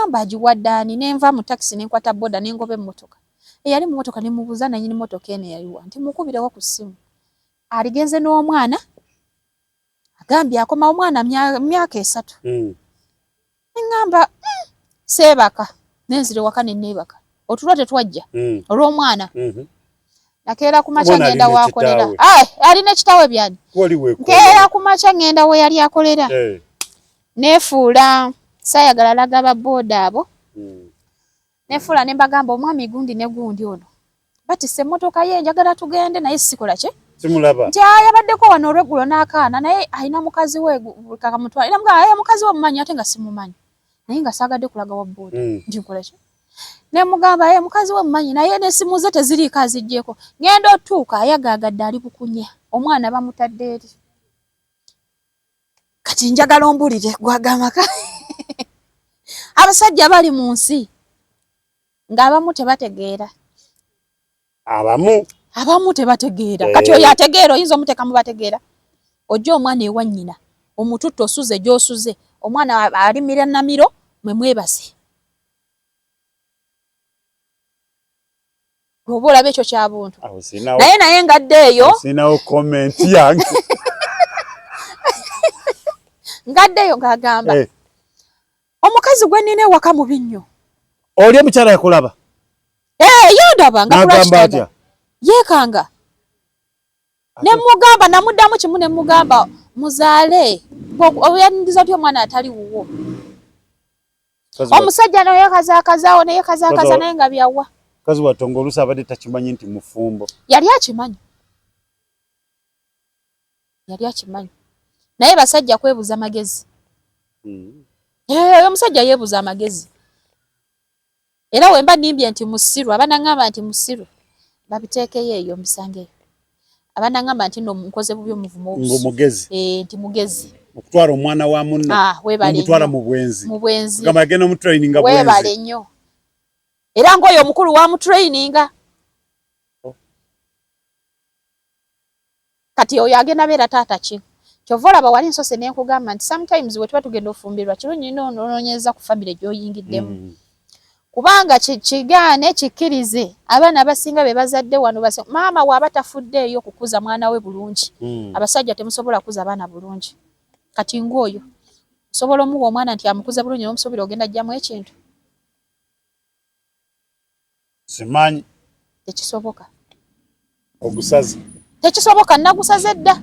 Neŋŋamba agiwadde ani? Nenva mu takisi nenkwata boda nengoba emmotoka. Eyali mu mmotoka ne mubuuza nanyini mmotoka eno yaliwa, nti mukubirewo ku ssimu. Aligenze n'omwana, agambye akomawo omwana myaka 3. Neŋŋamba seebaka, nenzira ewaka ne neebaka. Otulo tetwajja olw'omwana. Nakeera ku makya ngenda waakolera. Ali ne kitaawe byani? Nkeera ku makya ngenda we yali akolera. Neefuula saayagala laga ba booda abo. Neefuula ne mbagamba omwami gundi ne gundi ono. Batisse emmotoka ye njagala tugende naye sikola ki? Simulaba. Nti ayabaddeko wano olweggulo n'akaana naye alina mukazi we kakamutwala. Era mugamba aye mukazi we mumanyi ate nga simumanyi. Naye nga saagadde kulaga wa booda. Nti nkola ki? Ne mugamba aye mukazi we mumanyi naye n'essimu ze teziriiko aziggyeko. Ngenda otuuka ayagaagadde ali bukunya. Omwana bamutadde eri. Kati njagala ombulire gw'agamba abasajja bali mu nsi ng'abamu tebategeera. Abamu tebategeera. Kati oyo ategeera oyinza omuteeka mu bategeera. Ojja omwana ewa nnyina omututte osuze gy'osuze omwana alimira namiro mwe mwebase. Oba olaba ekyo kya buntu. Naye naye ngadde eyo. Sinawo comment yange. Ngadde eyo ng'agamba. Omukazi gwe nnina ewaka mubi nnyo. Oli omukyala yakulaba? Yandaba nga kulwa yeekanga. Ne mugamba namuddamu kimu ne mugamba muzaale oyandiza otya omwana atali wuwo. Omusajja naye kazaakazaawo naye kazaakaza naye nga byawa. Mukazi wattu ng'oluusi abadde takimanyi nti mufumbo. Yali akimanyi. Yali akimanyi. Naye basajja kwebuza magezi. Omusajja yeebuza amagezi. Era wemba nnimbye nti musiru, abanaŋŋamba nti musiru babiteekeyo eyo mbisangeyo. Abanaŋŋamba nti nno nkoze bubi omuvumo mugezi. Nti mugezi. Okutwala omwana wa munno omutwala mu bwenzi. Mu bwenzi. Gamba agenda omutraininga bwenzi. Weebale nnyo. Era ng'oyo omukulu wamutraininga. Kati oyo agenda beera taata ki? Kyova olaba wali nsose ne nkugamba nti sometimes we tuba tugenda ofumbirwa kirungi nnyo onoonyereza ku famire gy'oyingiddemu. Kubanga kigaane kikkirize abaana abasinga be bazadde wano maama waaba tafuddeeyo kukuza mwana we bulungi. Abasajja temusobola kukuza baana bulungi. Kati ng'oyo osobola omuwa omwana nti amukuze bulungi n'omusuubira ogenda ggyamu ekintu? Simanyi. Tekisoboka. Ogusaze. Tekisoboka nagusaze dda.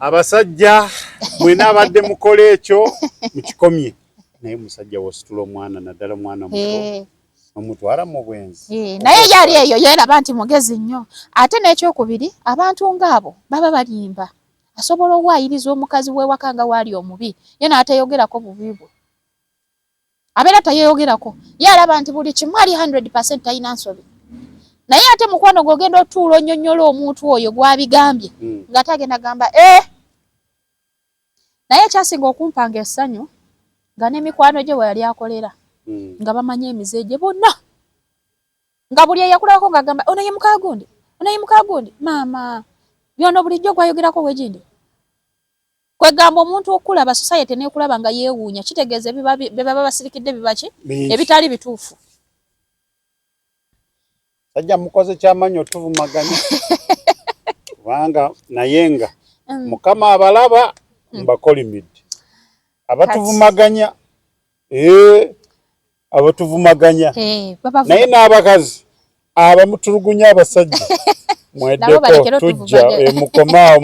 Abasajja mwena abadde mukola ekyo mukikomye. Naye musajja wositula omwana naddala omwana omuto omutwala mu bwenzi. Naye yali eyo yeeraba nti mugezi nnyo. Ate n'ekyokubiri abantu ng'abo baba balimba. Asobola owaayiriza omukazi w'ewaka nga waali omubi ye n'ateeyogerako bubi bwe. Abeera tayeeyogerako. Ye alaba nti buli kimu ali 100% talina nsobi. Naye ate mukwano gw'ogenda otuula onnyonnyola omuntu oyo gw'abigambye ng'ate agenda gamba Naye ekyasinga okumpanga essanyu nga n'emikwano gye we yali akolera nga bamanyi emize gye bonna. Nga buli eyakulabako ng'agamba ono ye mukaagundi, ono ye mukaagundi, maama byono bulijjo gw'ayogerako wegindi. Kwegamba omuntu okulaba society n'ekulaba nga yeewuunya kitegeeza bye baba basirikidde biba ki ebitali bituufu. Sajja mukoze kyamaanyi otuvumaganya kubanga naye nga Mukama abalaba mbakolimidde abatuvumaganya abatuvumaganya naye n'abakazi abamutulugunya abasajja mweddeko tujja mukomaawo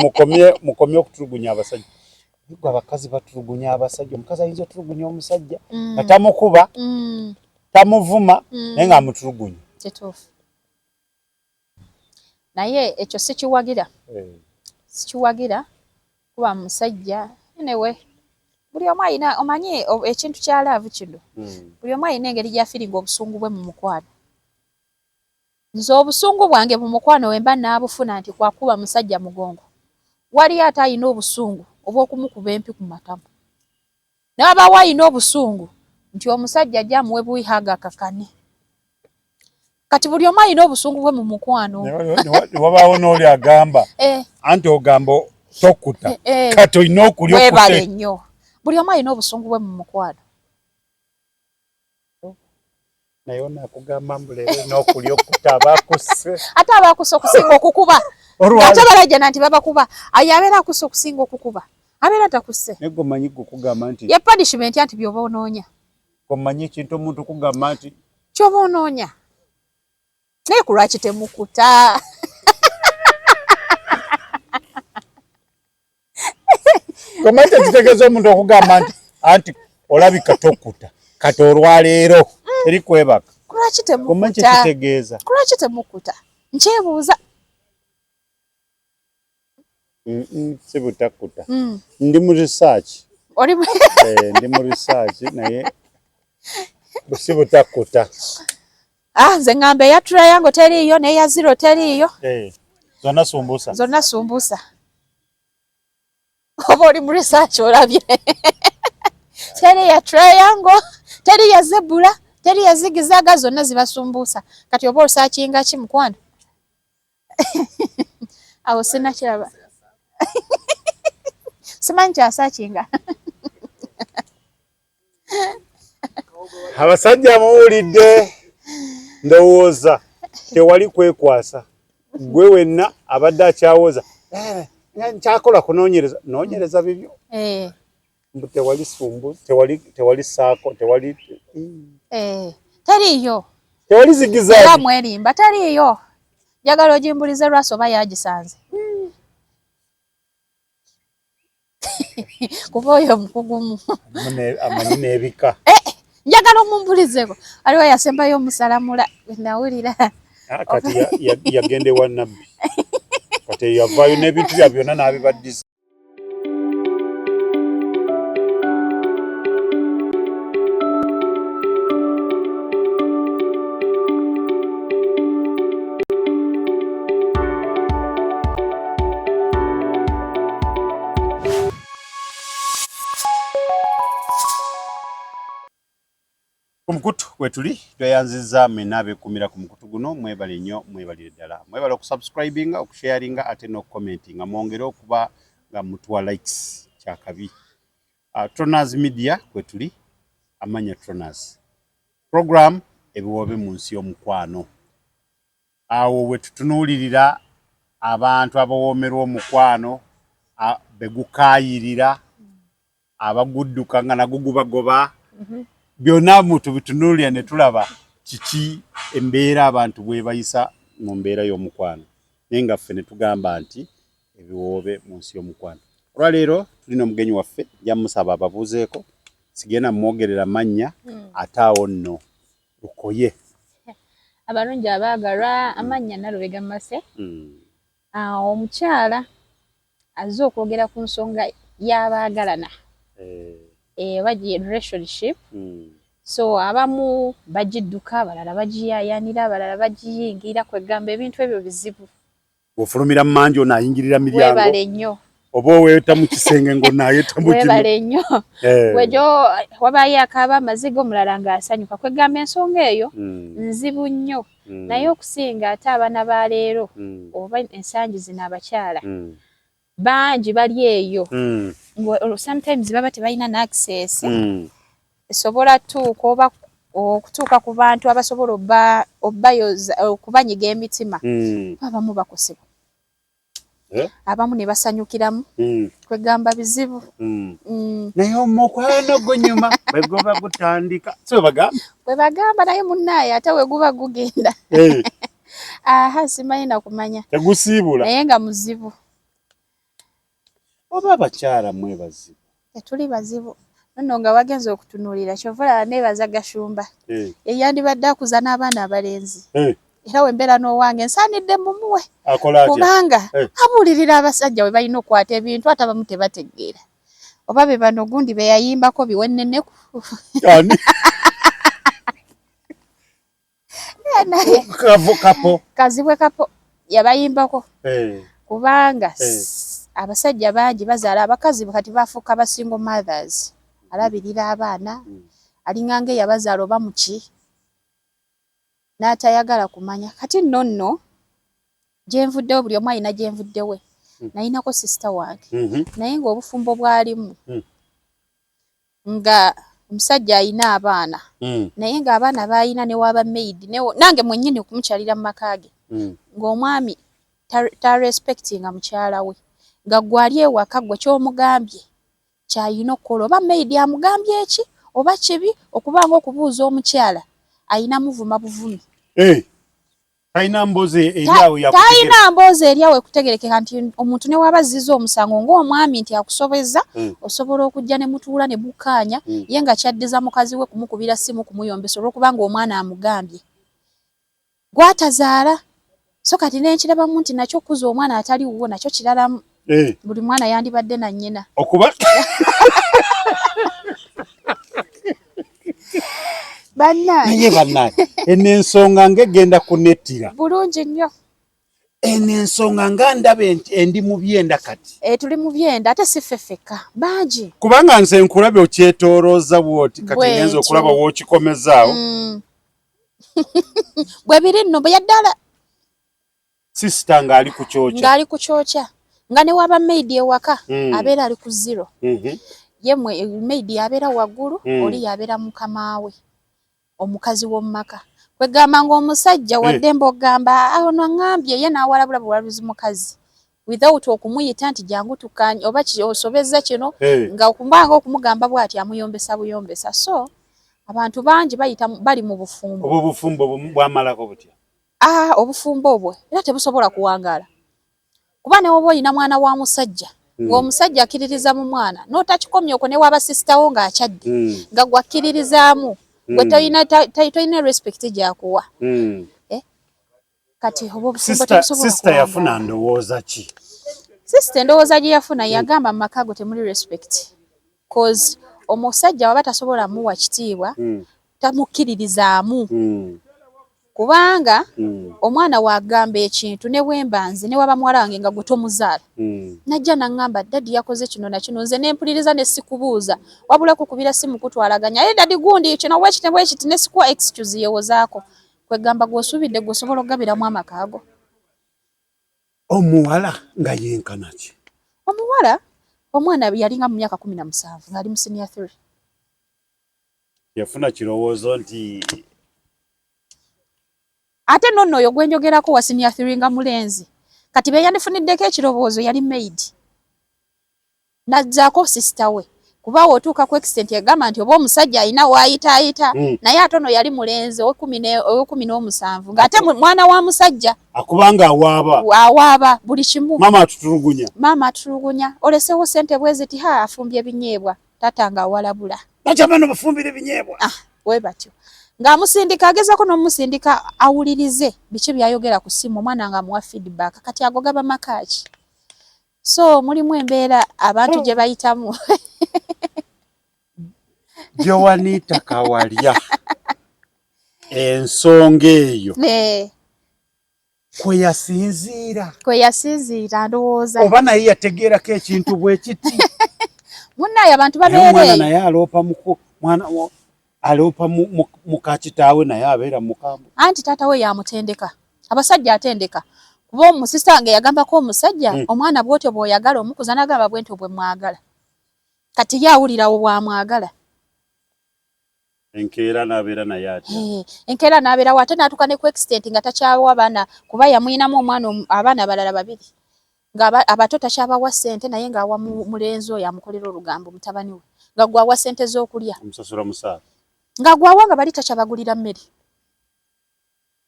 mukomye okutulugunya abasajja. Gwe abakazi batulugunya abasajja, omukazi ayinza otulugunya omusajja nga tamukuba tamuvuma naye ng'amutulugunya. Kituufu. Naye ekyo sikiwagira. Sikiwagira kuba musajja anyway buli omu alina omanyi ekintu kya love kino. Buli omu alina engeri gy'afiiringa obusungu bwe mu mukwano. Nze obusungu bwange mu mukwano we mba naabufuna nti kwakuba musajja mugongo. Waliyo ate alina obusungu obw'okumukuba empi ku matama. N'abaawo alina obusungu nti omusajja ajja amuwe buwi hug akakane. Kati buli omu alina obusungu bwe mu mukwano. Ne wabaawo n'oli agamba anti ogamba tokuta kati olina okulya Weebale nnyo. Buli omu alina obusungu bwe mu mukwano. Naye onakugamba mbu leero olina okulya okutta abakusse. Ate abakusse okusinga okukuba. Ate balajjana nti babakuba. Ayo abeera akusse okusinga okukuba. Abeera takusse. Naye gwe omanyi gwe okugamba nti. Ye punishment anti by'oba onoonya. Omanyi ekintu omuntu okugamba nti. Ky'oba onoonya. Naye ku lwaki temukuta? Omanyi kyekitegeeza omuntu okugamba nti anti olabika tokuta kati olwaleero eri kwebaka. Kulwaki temukuta? Omanyi kyekitegeeza? Kulwaki temukuta? Nkyebuuza. Si butakuta. Ndi mu research. Oli ndi mu research naye si butakuta. Ah, nze ngamba eya triangle teriiyo n'eya zero teriiyo. Zonna sumbusa. Zonna sumbusa. Oba oli mu research olabye. Teri ya triangle, teri ya zebra, teri ya zigzaga, zonna ziba sumbusa. Kati oba osearchinga ki mukwano? Awo sinakiraba. Simanyi kyasearchinga. Abasajja muwulidde, ndowooza tewali kwekwasa. Gwe wenna abadde akyawoza nkyakola kunoonyereza, noonyereza bibyo. Mbu tewali sumbu, tewali saako, tewali Teriiyo. Tewali zigizagi. Era mwerimba teriiyo. Njagala ogimbulize lwasi oba yagisanze. Kuba oyo mukugumu. Amanyi n'ebika. Njagala omumbulizeko. Aliwo yasembayo omusalamula nawulira. Kati yagenda ewa Nabbi. Kati yavaayo n'ebintu bya byonna n'abibaddiza. Ku mukutu wetuli tweyanzizza mwenna abeekuumira ku mukutu guno, mwebale nnyo, mwebalire ddala. Mwebale okusubscribinga, okusharinga ate n'okucommentinga, mwongere okuba nga mutuwa likes kyakabi. Tronas Media kwetuli, amanya Tronas. Program ebiwoobe mu nsi y'omukwano. Awo we tutunuulirira abantu abawoomerwa omukwano, begukaayirira, abagudduka nga nagwo gubagoba. Byonna mu tubitunuulira ne tulaba kiki embeera abantu bwebayisa mu mbeera y'omukwano. Naye nga ffe ne tugamba nti ebiwoobe mu nsi y'omukwano. Olwaleero tulina omugenyi waffe, nja musaba ababuuzeeko, sigenda mwogerera mannya, ate awo nno lukoye. Abalungi abaagalwa, amannya Nalubega Mmase. Omukyala azze okwogera ku nsonga y'abaagalana. Oba relationship. So abamu bagidduka, abalala bagiyaayaanira, abalala bagiyingira, kwegamba ebintu ebyo bizibu. Ofulumira mu manju onaayingirira miryango. Weebale nnyo. Oba oweeta mu kisenge ng'onaayeta mu kino. Weebale nnyo. Wejo wabaayo akaaba amaziga omulala ng'asanyuka. Kwegamba ensonga eyo nzibu nnyo. Naye okusinga ate abaana ba leero oba ensangi zino abakyala bangi bali eyo. Sometimes baba tebalina n'access. Esobola tuuka oba okutuuka ku bantu abasobola obbayoza okubanyiga emitima. Abamu bakosebwa. Abamu ne basanyukiramu. Kwegamba bizibu. Naye omukwano gunyuma bwe guba gutandika. Si bwe bagamba? Bwe bagamba naye munnaaye ate we guba gugenda. Aha, simanyi na kumanya. Tegusiibula. Naye nga muzibu. Oba abakyala mwe bazibu? Tetuli bazibu. Nno nga wagenze okutunuulira ky'ova olaba neebaza Gashumba. Eyandibadde akuza n'abaana abalenzi. Era we mbeera n'owange nsaanidde mumuwe. Kubanga abuulirira abasajja we balina okukwata ebintu ate abamu tebategeera. Oba be bano gundi be yayimbako biwenneneku. Kapo. Kazibwe Kapo yabayimbako. Kubanga abasajja bangi bazaala abakazi kati bafuuka ba single mothers. Alabirira abaana, alinganga eyabazaala oba muki. N'atayagala kumanya. Kati nno nno gye nvuddewo buli omu alina gye nvuddewe. Nayinako sister wange. Naye ng'obufumbo bw'alimu nga Omusajja ayina abaana naye ng'abaana b'ayina ne waba maid, nange mwennyini okumukyalira mu maka ge, ng'omwami tarespectinga mukyala we, nga gwe ali ewaka gwe ky'omugambye ky'ayina okukola, oba maid amugambye eki oba kibi, okuba nga okubuuza omukyala ayina muvuma buvumi. Hey. Talina mboozi eri awo yakutegerekeka. Talina mboozi eri awo ekutegerekeka nti omuntu ne waba azziza omusango ng'omwami nti akusobezza, osobola okujja ne mutuula ne mukkaanya, ye nga kyaddiza mukazi we kumukubira ssimu kumuyombesa olw'okubanga omwana amugambye gw'atazaala. So kati ne nkirabamu nti nakyo okukuza omwana atali wuwo nakyo kiralamu. Buli mwana yandibadde na nnyina. Okuba Bannange. Naye bannange, eno ensonga ng'egenda kunettira. Bulungi nnyo. Eno ensonga nga ndaba endi mu byenda kati. Tuli mu byenda ate si ffe ffekka, bangi. Kubanga nze nkulabye okyetoolooza bw'oti kati ngenze okulaba w'okikomezaawo. Bwe biri nno bwe yaddala. Sister ng'ali ku kyokya. Ng'ali ku kyokya. Nga ne waba maid ewaka, abeera ali ku zero. Ye mwe maid yabeera waggulu, oli yabeera mukama we, omukazi w'omu maka. Kwegamba ng'omusajja waddembe okugamba ono aŋŋambye, ye n'awalabula buwalabuzi mukazi without okumuyita nti jangu tukkaanye oba osobezza kino, nga okubanga okumugamba bw'ati amuyombesa buyombesa. So abantu bangi bayita bali mu bufumbo. Obwo obufumbo bwamalako butya? Ah, obufumbo obwo era tebusobola kuwangaala. Kuba ne woba olina mwana wa musajja, ng'omusajja akkiririza mu mwana, n'otakikomya okwo ne waba sister wo ng'akyadde, nga gw'akkiririzaamu, gwe tolina respect gy'akuwa. Kati obwo obufumbo tebusobola Sister yafuna ndowooza ki? Sister endowooza gye yafuna, yagamba mu maka ago temuli respect. Cause omusajja waba tasobola muwa kitiibwa, tamukkiririzaamu. Kubanga omwana w'agamba ekintu ne bwe mba nze ne waba muwala wange nga gwe tomuzaala, najja n'aŋŋamba daddy yakoze kino na kino, nze ne mpuliriza ne sikubuuza, wabula kukubira simu kutwalaganya, ye daddy gundi kino bwe kiti bwe kiti, ne sikuwa excuse yeewozaako. Kwegamba gw'osuubidde gwe osobola okugabiramu amaka go. Omuwala nga yenkana ki? Omuwala, omwana yalinga mu myaka 17 ng'ali mu senior 3. Yafuna kirowoozo nti Ate nno nno oyo gwe njogerako wa senior 3 nga mulenzi. Kati be yandifuniddeko ekirowoozo yali maid. N'azzaako sister we. Kuba w'otuuka ku extent egamba nti oba omusajja alina w'ayitaayita, naye ate ono yali mulenzi ow'ekumi n'omusanvu ng'ate mwana wa musajja. Akubanga awaaba. Awaaba buli kimu. Maama atutulugunya. Maama atutulugunya. Olesewo ssente bwe ziti, ha afumbye ebinyeebwa. Taata ng'awalabula. Lwaki abaana bafumbira ebinyeebwa? Ah, bwe batyo. Ng'amusindika, agezaako n'omusindika awulirize biki by'ayogera ku ssimu, omwana ng'amuwa feedback. Kati ago gaba maka ki? So mulimu embeera abantu gye bayitamu. Joanita Kawalya, ensonga eyo kwe yasinziira. Kwe yasinziira ndowooza. Oba naye yategeerako ekintu bwe kiti. Munnaye abantu Naye babeera omwana eyo. Naye aloopa muku mwana aloopa muka kitaawe naye abeera mukambwe. Anti taata we yamutendeka. Abasajja atendeka. Kuba omusista wange yagambako omusajja, omwana bw'otyo bw'oyagala omukuza, n'agamba bwentyo bwe mwagala. Kati ye awulirawo bw'amwagala. Enkeera n'abeera naye atya? Enkeera n'abeerawo ate n'atuuka ne ku extent nga takyawa baana, kuba yamuyinamu omwana abaana abalala babiri. Nga abato takyabawa ssente, naye ng'awa mulenzi oyo amukolera olugambo, mutabani we. Nga gw'awa ssente z'okulya. Omusasula musaala. Nga gw'awa nga bali takyabagulira mmere.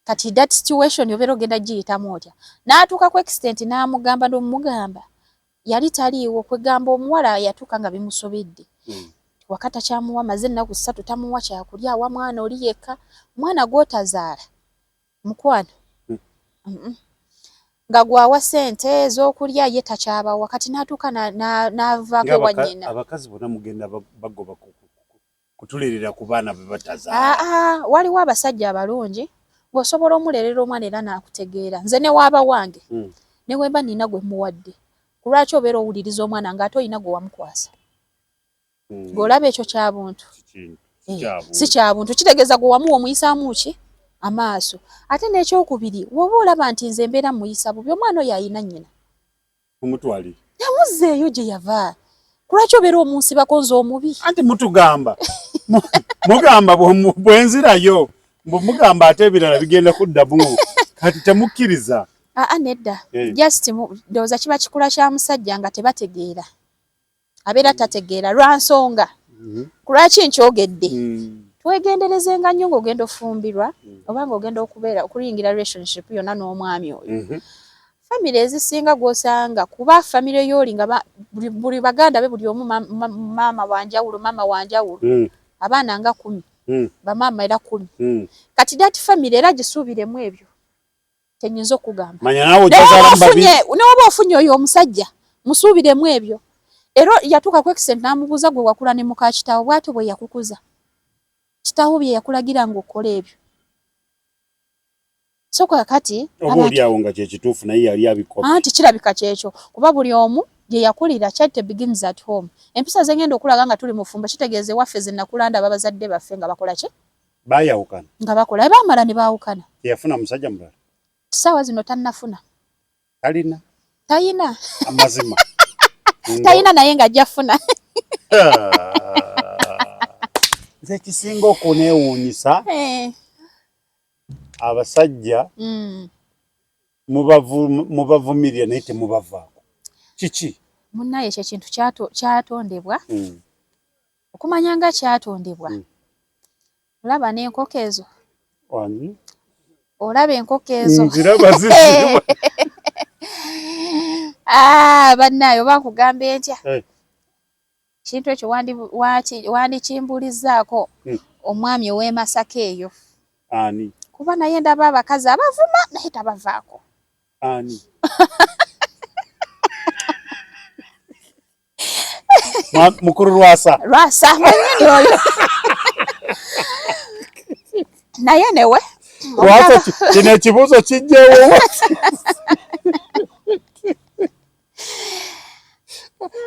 Kati that situation obeera ogenda giyitamu otya? N'atuuka ku extent n'amugamba n'omugamba yali taliiwo, kwegamba omuwala yatuuka nga bimusobedde. Waka takyamuwa, maze ennaku 3 tamuwa kyakulya, awa mwana oli yekka. Omwana gw'otazaala mukwano. Nga gw'awa ssente ez'okulya ye takyabawa, kati n'atuuka n'avaako ewa nnyina. Abakazi bonna mugenda bagoba kutuleerera ku baana be batazaala. Aa, waliwo abasajja abalungi ng'osobola omuleerera omwana era n'akutegeera. Nze ne waaba wange, ne bwe mba nina gwe mmuwadde, ku lwaki obeera owuliriza omwana ng'ate olina gwe wamukwasa? Ng'olaba ekyo kya buntu? Si kya buntu. Kitegeeza gwe wamuwa omuyisaamu ki? Amaaso. Ate n'ekyokubiri, bw'oba olaba nti nze mbeera mmuyisa bubi, omwana oyo ayina nnyina. Mumutwalire. Namuzzeeyo gye yava. Kulwaki obeera omunsibako nze omubi? Anti mutugamba mugamba bwenzirayo mugamba ate ebirala bigenda kuddamu, kati temukkiriza. Aa, nedda. Just ndowooza kiba kikula kya musajja nga tebategeera, abeera tategeera lwa nsonga. Kulwaki nkyogedde? Twegenderezenga nnyo ng'ogenda ofumbirwa oba ng'ogenda okubeera okuyingira relationship yonna n'omwami oyo. Famire ezisinga gw'osanga kuba famire y'oli nga buli baganda be buli omu maama wanjawulo, maama wanjawulo, abaana nga 10, bamaama era 10. Kati that family era gisuubiremu ebyo kyenyinza okugamba. N'oba ofunye oyo omusajja musuubiremu ebyo. Era yatuuka ku extent n'amubuuza, gwe wakula ne muka kitaawo bw'atyo bwe yakukuza, kitaawo bye yakulagira ng'okola ebyo? So kakati oba oli awo nga kyekituufu naye yali abikola. Anti kirabika kyekyo, kuba buli omu gye yakulira. Charity begins at home. Empisa zengenda okulaga nga tuli mufumbo kitegeeza ewaffe ze nakula ndaba bazadde baffe nga bakola ki? Bayawukana. Nga bakola, baamala ne baawukana. Teyafuna musajja mulala? Ssaawa zino tannafuna. Talina? Tayina. Amazima? Tayina, naye ng'ajja funa. Nze ekisinga okuneewuunyisa, abasajja mubavumirira naye temubavaako, kiki? Munnaye, ekyo ekintu kyatondebwa. Okumanya nga kyatondebwa, olaba n'enkoko ezo? Wani? Olaba enkoko ezo? Nziraba zizirwa. Ah, bannaaye, oba nkugambe ntya? Kintu ekyo wandikimbuulizzaako omwami ow'e Masaka eyo. Ani? Kuba naye ndaba abakazi abavuma naye tabavaako. Ani? Mukulu Lwasa? Lwasa mwennyini oyo, naye newe Lwasa, kino ekibuuzo kijjewo.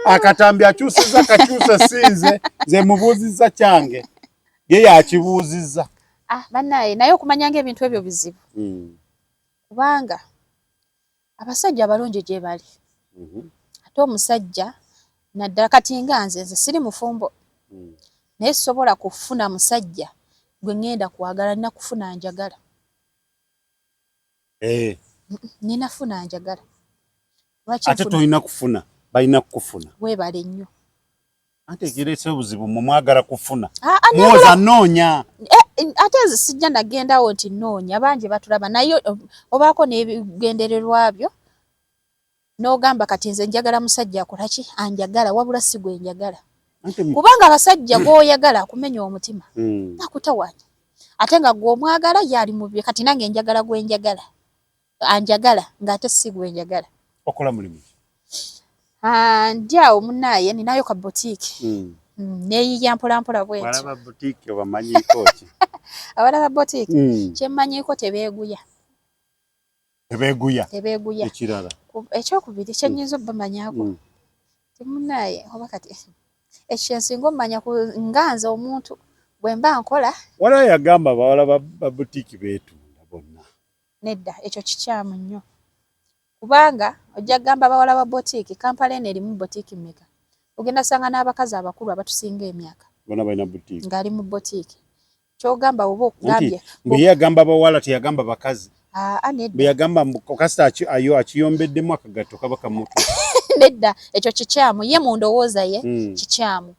Akatambi akyusiza kakyuse, sinze nze mubuuzizza kyange, ye yakibuuzizza. Ah, bannaye, naye okumanya ng'ebintu ebyo bizibu, kubanga abasajja abalungi gye bali, ate omusajja naddala kati nga nze, nze siri mufumbo, naye sobola kufuna musajja gwe ŋŋenda kwagala. Nina kufuna njagala. Nina funa njagala. Lwaki Ate tolina kufuna, balina kukufuna. Weebale nnyo. Ante ekireese obuzibu, mwe mwagala kufuna. Ah, ah, mwoza noonya. Eh, ate nze sijja nagendawo nti noonya, bangi batulaba, naye obaako n'ebigendererwa byo n'ogamba kati nze njagala musajja akola ki, anjagala, wabula si gwe njagala. Kubanga abasajja gw'oyagala akumenya omutima, akutawaanya, ate nga gwe omwagala ye ali mubye. Kati nange njagala gwe njagala anjagala, ng'ate si gwe njagala. Okola mulimu ki? Ah, ndi awo munnaaye, ninayo ka boutique. Neeyiya mpola mpola bwentyo. Walaba boutique obamanyiiko ki? Abalaba boutique, kyemmanyiiko tebeeguya. Tebeeguya? Tebeeguya. Ekirala? Ekyokubiri kyennyinza obbamanyako, timunaaye oba kati ekyo kyensinga omumanya nga nze omuntu bwe mba nkola. Waliwo yagamba abawala ba boutique beetunda bonna. Nedda, ekyo kikyamu nnyo, kubanga ojja kugamba abawala ba boutique, Kampala eno erimu boutique mmeka? Ogenda sanga n'abakazi abakulu abatusinga emyaka Bonna balina boutique. ng'ali mu boutique. Kyogamba oba Anti okugambye mbu ye yagamba bawala, teyagamba bakazi. Aa, nedda. Bwe yagamba mbu kasita ayo akiyombeddemu akagatto kaba kamutu. Nedda, ekyo kikyamu. Ye mu ndowooza ye kikyamu,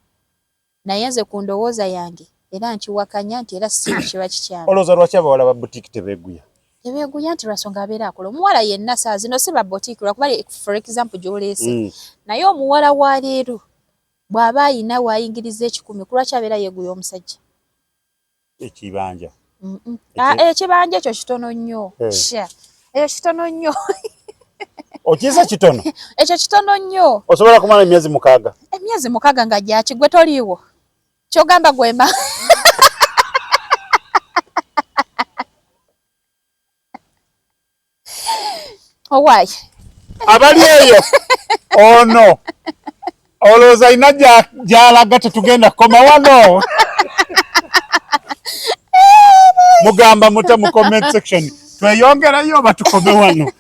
naye nze ku ndowooza yange era nkiwakanya nti era si kiba kikyamu. Olowooza lwaki abawala ba boutique tebeeguya? Tebeeguya nti lwansonga abeera akola. Omuwala yenna saa zino si ba boutique lwakuba for example gy'oleese, naye omuwala wa leero bw'aba ayina waayingiriza 100, kulwaki abeera yeeguya omusajja? Ekibanja. Ah, ekibanja ekyo kitono nnyo. Sha, ekyo kitono nnyo. Okiisa kitono? Ekyo kitono nnyo. Osobola kumala emyezi 6? Emyezi 6 nga gyaki? Gwe toliiwo, kyogamba gwema. Owaayi. Abali eyo, ono olowooza alina gy'alaga. Tetugenda kukoma wano. Mugamba mutya mu comment section? Tweyongerayo oba tukome wano?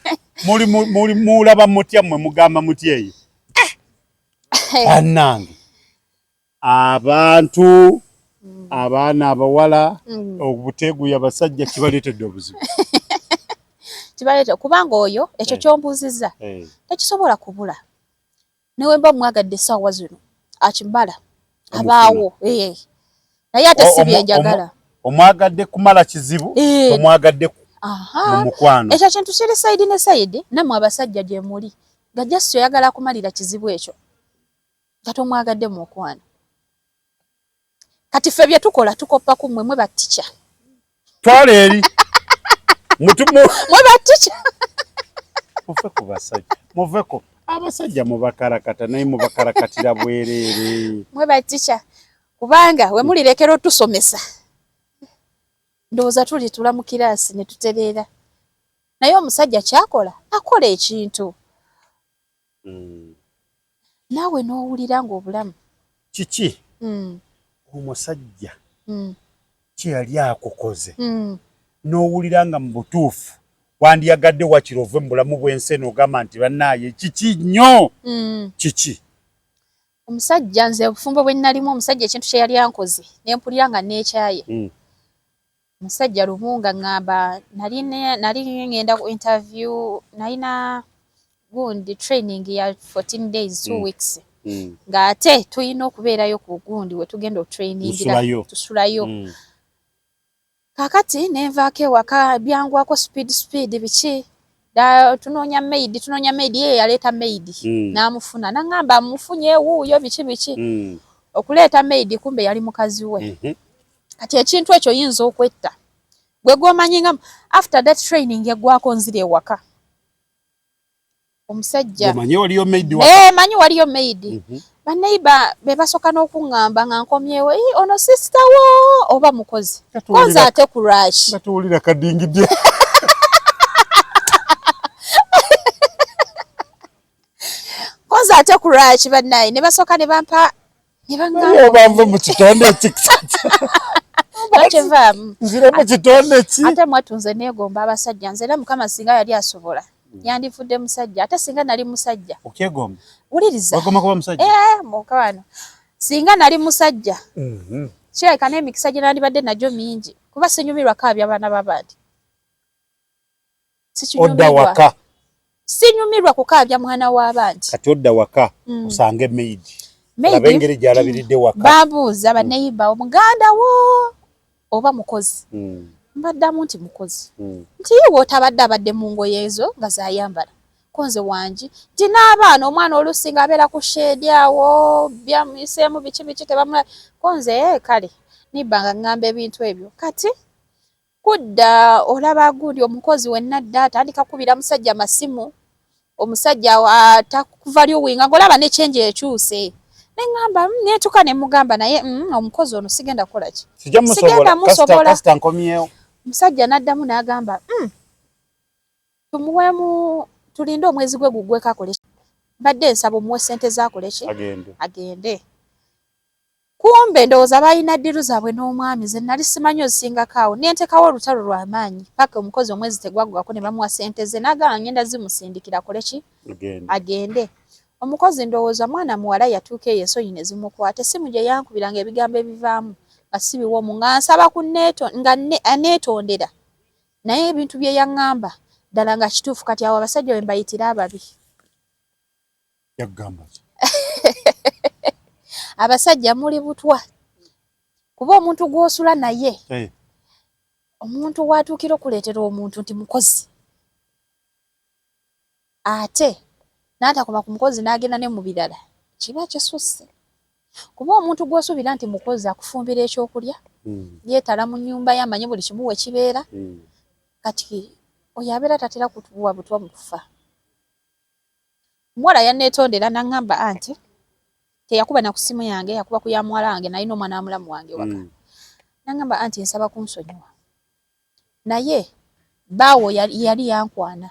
Muli mulaba mutya mmwe? Mugamba mutya eyo, bannange? Abantu abaana abawala obuteeguya basajja kibaleetedde obuzibu. Kibaleeta kubanga oyo ekyo kyombuuzizza tekisobola kubula. Ne we mba mwagadde essaawa zino akimala abaawo, naye ate si bye njagala. Omwagadde kumala kizibu, omwagadde mu mukwano. Ekyo kintu kiri side ne side, nammwe abasajja gye muli nga just oyagala kumalira kizibu ekyo nga tomwagadde mu mukwano. Kati ffe bye tukola tukoppa ku mmwe, mwe batica. Twala eri. Mwe batica. Muve ku basajja, muveko. Abasajja mubakarakata naye mubakarakatira bwereere. Mwe batica kubanga we mulirekera otusomesa ndowooza tulitula mu kiraasi ne tutereera. Naye omusajja kyakola akola ekintu naawe n'owulira ng'obulamu kiki omusajja kye yali akukoze n'owulira nga mu butuufu wandiyagadde wakiri ove mu bulamu bw'ensi eno ogamba nti bannaaye kiki nnyo kiki? Omusajja nze obufumbo bwe nnalimu omusajja ekintu kye yali ankoze ne mpulira nga neekyaye. Omusajja lumu nga ŋŋamba nali ŋŋenda ku interview, nalina gundi training ya 14 days 2 weeks ng'ate tulina okubeerayo ku gundi we tugenda otrainingira tusulayo. Kaakati ne nvaako ewaka byangwako speed speed biki tunoonya maid, tunoonya maid, ye yaleeta maid n'amufuna n'aŋŋamba mufunye wuuyo biki biki. Okuleeta maid kumbe yali mukazi we. Kati ekintu ekyo oyinza okwetta gwe gw'omanyi nga after that training eggwako nzira ewaka omusajja Omanyi waliyo maid waka? Manyi waliyo maid. Baneighbor be basooka n'okuŋŋamba nga nkomyewo, ono sister wo oba mukozi? Konze ate ku lwaki? Nga tuwulira kadingidde. Konze ate ku lwaki bannaye ne basooka ne bampa ne baŋŋamba oba nve mu kitonde ki? Bakivaamu. Nzire mu kitonde ki? Ate mwattu nze neegomba abasajja, nze era Mukama singa yali asobola yandifudde musajja, ate singa nali musajja. Okyegomba? Wuliriza. Wegomba kuba musajja? Mukwano. Singa nali musajja. Kirabika n'emikisa gye nandibadde nagyo mingi kuba sinyumirwa kaabya abaana b'abandi. Odda waka. Sinyumirwa kukaabya mwana w'abandi. Kati odda waka osange maid. Olaba engeri gy'alabiridde waka. Bambuuza baneighbor omuganda wo oba mukozi. Mbaddamu nti mukozi. Nti ye w'otabadde abadde mu ngoye ezo nga z'ayambala. Ko nze wangi nti n'abaana omwana oluusi ng'abeera ku shade awo byamuyiseemu biki biki tebamula. Ko nze kale nibba nga ŋŋamba ebintu ebyo. Kati kudda olaba gundi omukozi wenna dda atandika kukubira musajja masimu, omusajja atakuvaluinga ng'olaba ne change ekyuse. Ne ŋŋamba neetuka ne mugamba naye omukozi ono sigenda kukola ki? Sigenda musobola. Kasita nkomyewo. Omusajja n'addamu n'agamba tumuweemu tulinde omwezi gwe guggweko akole ki? Mbadde nsaba omuwe ssente ze akole ki? Agende. Kumbe ndowooza baalina deal zaabwe n'omwami ze nali simanyi ozisingako awo ne nteekawo olutalo lw'amaanyi paka omukozi omwezi tegwaggwako ne bamuwa ssente ze n'agamba ngenda zimusindikira akole ki? Agende. Omukozi ndowooza mwana muwala yatuuka eyo ensonyi ne zimukwata essimu gye yankubiranga ebigambo ebivaamu nga si biwoomu nga nsaba ku nga aneetondera naye ebintu bye yaŋŋamba ddala nga kituufu. Kati awo abasajja we mbayitira ababi. Yakugamba ki? Abasajja muli butwa kuba omuntu gw'osula naye omuntu w'atuukira okuleetera omuntu nti mukozi ate n'atakoma ku mukozi n'agenda ne mu birala kiba kisusse. Kuba omuntu gw'osuubira nti mukozi akufumbira ekyokulya, yeetala mu nnyumba ye amanyi buli kimu we kibeera, kati oyo abeera tatera kutuwa butwa mu kufa. Omuwala yanneetondera n'aŋŋamba anti teyakuba na ku ssimu yange, yakuba ku ya muwala wange nalina omwana wa mulamu wange waka. N'aŋŋamba anti nsaba kunsonyiwa naye bbaawo yali yankwana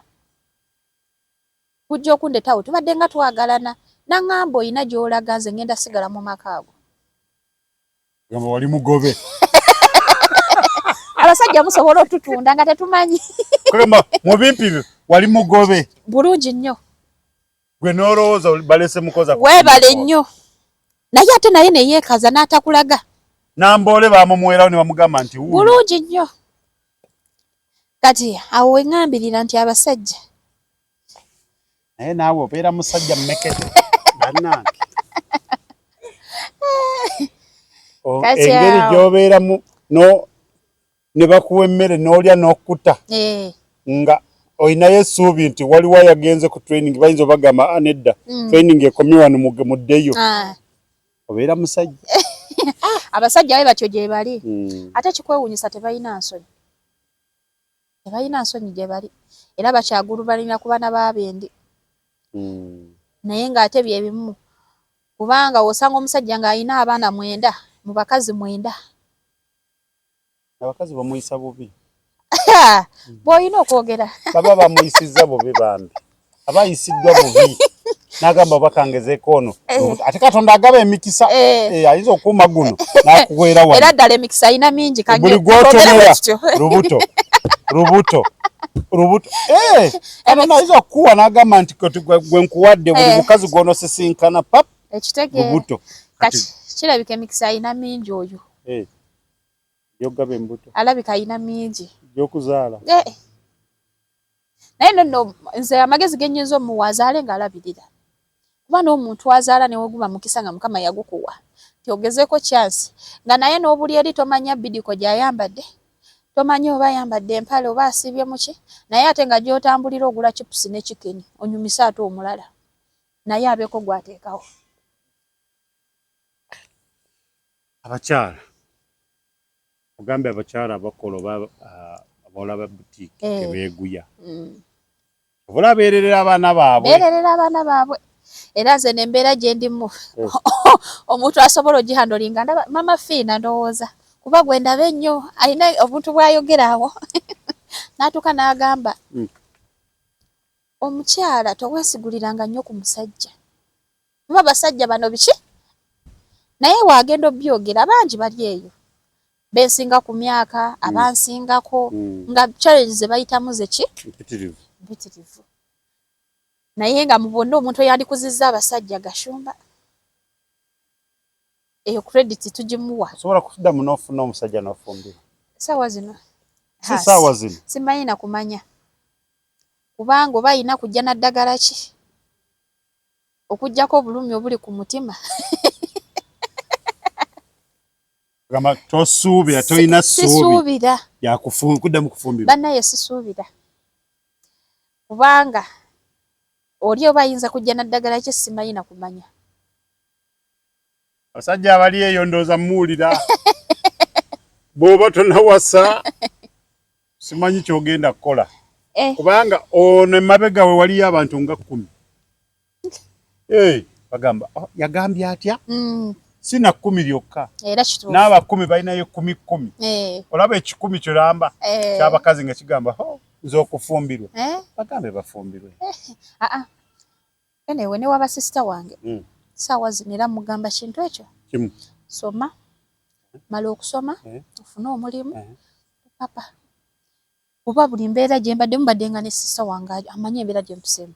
kujja okundeeta awo tubadde nga twagalana n'aŋŋamba oyina gy'olaga nze ŋŋenda sigala mu maka ago. Gamba wali mugobe. Abasajja musobola otutunda nga tetumanyi. Kugamba mu bimpi wali mugobe. Bulungi nnyo. Gwe n'olowooza balese mukozi. Weebale nnyo. Naye ate naye neyeekaza n'atakulaga. Namboole bamumuwerawo ne bamugamba nti bulungi nnyo. Kati awo weŋŋambirira nti abasajja. Naye naawe obeera musajja mmekete bannange. Engeri gy'obeeramu no ne bakuwa emmere n'olya n'okkuta eh. nga olinayo essuubi nti waliwo ayagenze ku training bayinza obagamba ah, nedda mm. training ekomye wano muddeyo ah. Obeera musajja. Abasajja be batyo gye bali mm. Ate kikwewuunyisa tebalina nsonyi, tebalina nsonyi gye bali era bakyagulubalina ku baana b'abendi mm. Naye ng'ate bye bimu kubanga osanga omusajja ng'alina abaana 9 mu bakazi 9. Abakazi bamuyisa bubi. Bw'olina okwogera baba bamuyisizza bubi bambi, aba ayisiddwa bubi n'agamba oba kangezeeko ono eh. Ate Katonda agaba emikisa eh. Eh, ayinza okuuma guno n'akuweera wano. Era ddala emikisa alina mingi buli gw'otomera lubuto lubuto lubuto Katonda ayinza okukuwa n'agamba nti gwe nkuwadde buli mukazi gw'onosisinkana pap lubuto. Kati kirabika emikisa alina mingi oyo gy'okugaba embuto alabika alina mingi gy'okuzaala. Naye nonno nze amagezi ge nnyinza omuwa azaale ng'alabirira, kuba n'omuntu azaala neweguba mukisa nga Mukama yagukuwa nti ogezeeko chance nga naye n'obuli eri tomanya bidiko gy'ayambadde, tomanya oba ayambadde empale oba asiibye muki, naye ate nga gy'otambulira ogula chipusi ne chicken onyumise ate omulala naye abeeko gw'ateekawo. Abakyala ogambye abakyala abakola oba abawala ba boutique eh. Tebeeguya mm. Obola beererera abaana baabwe, beererera abaana baabwe era nze nembeera gye ndimu eh. Omuntu asobola ogihandolinga ndaba mama Fiina ndowooza kuba gwe ndaba ennyo alina obuntu bw'ayogera awo n'atuuka n'agamba mm. Omukyala toweesiguliranga nnyo ku musajja kuba basajja bano biki naye waagenda obyogera bangi bali eyo bensinga ku myaka mm. abansingako mm. Nga challenge ze bayitamu zeki mpitirivu naye nga mu bonna omuntu eyandikuzizza abasajja Gashumba eyo credit tugimuwa. Osobola kuddamu n'ofuna omusajja n'ofumbirwa saawa zino? Si saawa zino. Simanyi na kumanya kubanga oba alina kujja na ddagala ki okuggyako obulumi obuli ku mutima. Gamba tosuubira, tolina ssuubi. Sisuubira. Yakuddamu kufumbirwa. Bannaye sisuubira kubanga oli oba ayinza kujja na ddagala ki simanyi na kumanya. Abasajja abali eyo ndowooza muwulira bw'oba tonawasa simanyi ky'ogenda kukola eh. Kubanga ono emabega we waliyo abantu nga 10 bagamba oh, yagambye atya mm. Si na 10 lyokka n'aba 10 balinayo 10 10 eh. Olaba ekikumi kiramba eh. Ky'abakazi nga kigamba oh, nze okufumbirwa eh. Bagambe bafumbirwe eh. Ah, ah. Anyway, ne waba sister wange mm. Saawa zino era mugamba kintu ekyo kimu, soma mala okusoma eh. Ofune omulimu eh. Papa kuba buli mbeera gye mbadde mubadde nga ne sister wange amanyi embeera gye mpiseemu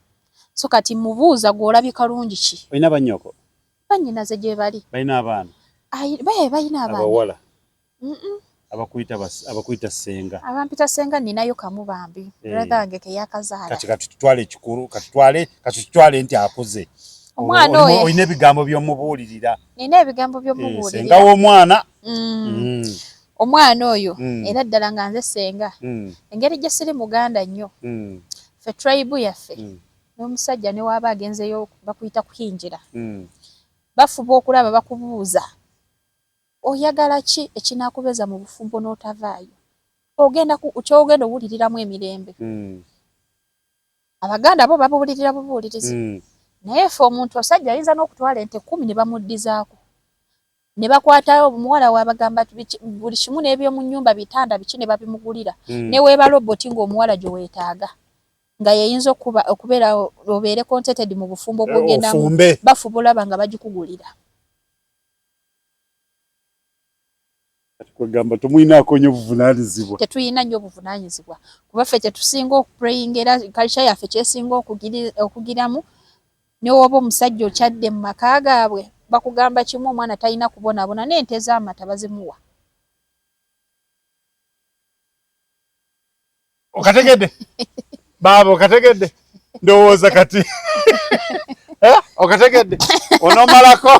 so kati mubuuza gw'olabika lungi ki. Olina bannyoko? Bannyinaze gye bali. Balina abaana? Balina abaana. Abawala? Abakuyita ssenga? Abampita ssenga ninayo kamu bambi eh. Brother wange ke yakazaala. Kati katutwale ekikulu katutwale nti akuze omwana oyo olina ebigambo by'omubuulirira? Nina ebigambo by'omubuulirira. Ssenga w'omwana mm. Mm. Omwana oyo mm. Era ddala nga nze ssenga engeri gye siri muganda nnyo ffe tribe yaffe n'omusajja ne waaba agenzeyo bakuyita kuhinjira bafuba okulaba bakubuuza oyagala ki ekinaakubeeza mu bufumbo n'otavaayo ogenda ky'ogenda owuliriramu emirembe Abaganda bo babuulirira bubuulirizi naye ffe omuntu osajja ayinza n'okutwala ente 10 ne bamuddizaako ne bakwata omuwala wabagamba buli kimu n'ebyomu nnyumba bitanda biki ne babimugulira ne weeba roboti ng'omuwala gye weetaaga nga yeyinza okuba okubeera obeere contented mu bufumbo bw'ogendamu bafuba olaba nga bagikugulira. Kwegamba temulinaako nnyo buvunaanyizibwa. Tetulina nnyo buvunaanyizibwa kuba ffe kyetusinga okuprayinga era culture yaffe kyesinga okugiramu ne woba omusajja okyadde mu maka gaabwe Bakugamba kimu, omwana talina kubonaabona, n'ente z'amata bazimuwa. Okategedde baaba, okategedde? Ndowooza kati okategedde. Onomalako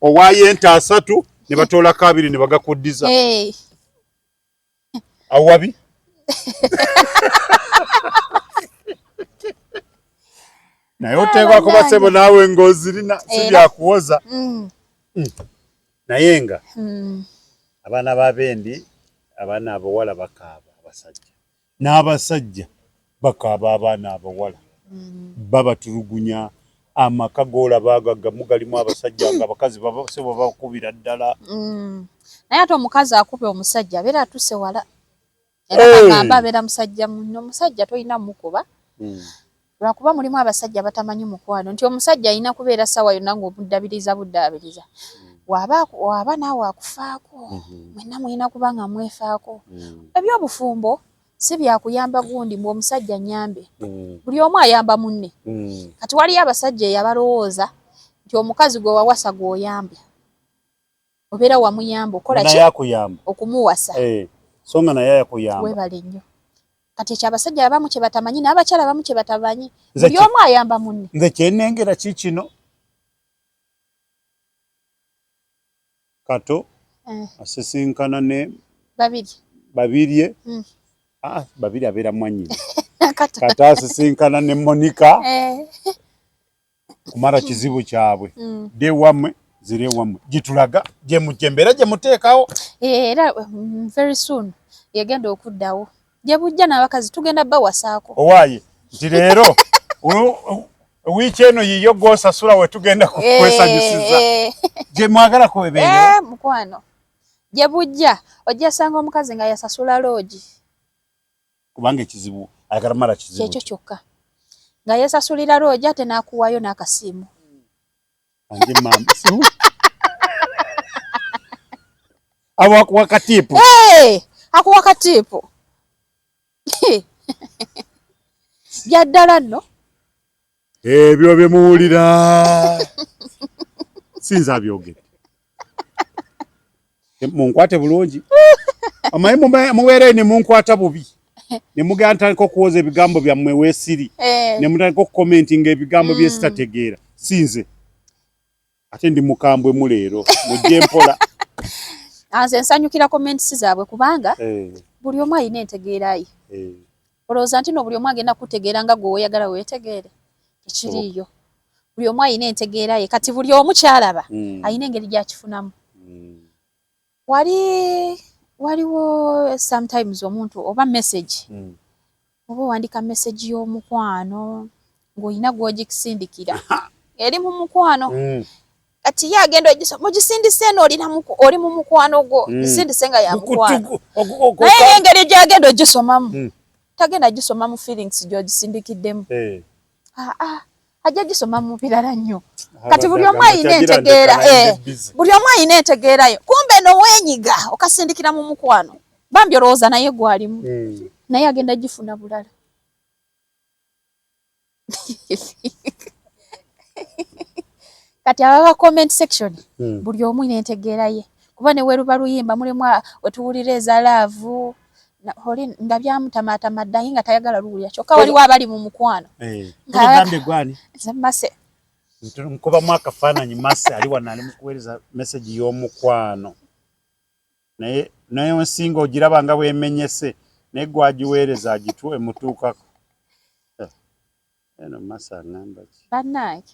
owaayo ente 3 ne batoolako 2 ne bagakuddiza. Awabi naye oteekwa kuba ssebo naawe ng'ozirina, si byakuwoza. Naye nga abaana b'abendi, abaana abawala bakaaba abasajja, n'abasajja bakaaba abaana abawala. Babatulugunya. Amaka g'olaba ago agamu galimu abasajja nga abakazi sebo babakubira ddala. Naye ate omukazi akuba omusajja abeera atuse wala. Era kagamba abeera musajja munno, omusajja tolina mukuba. Lwakuba mulimu abasajja batamanyi mukwano, nti omusajja alina kubeera ssaawa yonna ng'omuddabiriza buddaabiriza. Waba naawe akufaako, mwenna mulina kuba nga mwefaako. Ebyobufumbo si byakuyamba gundi mbu omusajja nnyambe. Buli omu ayamba munne. Kati waliyo abasajja eyo abalowooza nti omukazi gwe wawasa gw'oyambye, obeera wamuyamba okola ki? Okumuwasa. So nga naye yakuyamba. Weebale nnyo. Kati ekyo abasajja abamu kye batamanyi n'abakyala abamu kye batamanyi. Buli omu ayamba munne. Nze kyenengera ki kino? Kato asisinkana ne Babiri. Babirye. Babiri abeera mwannyina. Kato asisinkana ne Monica. Kumala kizibu kyabwe. De wammwe zire wammwe gitulaga gye mbeera gye muteekawo. Era very soon yegenda okuddawo. Gye bujja n'abakazi tugenda bawasaako. Owaaye nti leero wiiki eno yiyo gw'osasula we tugenda kwesanyusiza. Gye mwagala kubeera. Mukwano. Gye bujja ojja sanga omukazi nga yasasula loogi. Kubanga ekizibu ayagala mala kizibu. Kyekyo kyokka. Nga yeesasulira loogi ate n'akuwaayo n'akasiimu. Anje mama. Abo akuwa katiipu. Akuwa katiipu. Bya ddala nno. Ebyo bye muwulira. Sinza abyogedde. Munkwate bulungi. Omanyi mubeere ne munkwata bubi. Ne mugenda ntandika okuwoza ebigambo byammwe weesiri. Ne mutandika okukomentinga ebigambo bye sitategeera. Sinze. Ate ndi mukambwe mu leero. Mujje mpola. Nze nsanyukira comments zaabwe kubanga buli omu alina entegeera ye. Olowooza nti no buli omu agenda kutegeera nga gwe weeyagala weetegeere? Tekiriiyo. Buli omu alina entegeera ye. Kati buli omu ky'alaba alina engeri gy'akifunamu. Waliwo sometimes omuntu oba message, oba owandika message y'omukwano ng'olina gw'ogisindikira eri mu mukwano. Kati ye agenda mugisindise eno oli mu mukwano gwo, gisindise nga ya mukwano. Naye engeri gy'agenda ogisomamu, tagenda gisoma mu feelings gy'ogisindikiddemu. Ajja gisoma mu birala nnyo. Kati buli omu alina entegeera, buli omu alina entegeerayo. Kumbe no weenyiga okasindikira mu mukwano. Bambi olowooza naye gw'alimu. Naye agenda gifuna bulala. Kati ababa comment section buli omu n'entegeera ye. Kuba ne weruba luyimba mulimu wetuwulira eza love oli nga byamutamaatama dda nga tayagala luwulira, kyokka waliwo abali mu mukwano. Tugambye gwani? Nze Mase. Nkubamu akafaananyi Mase ali wano ali mu kuweereza message y'omukwano. Naye naye nsinga ogiraba nga bw'emenyese, naye gwagiweereza emutuukako. Eno Mase aŋŋamba ki? Bannange.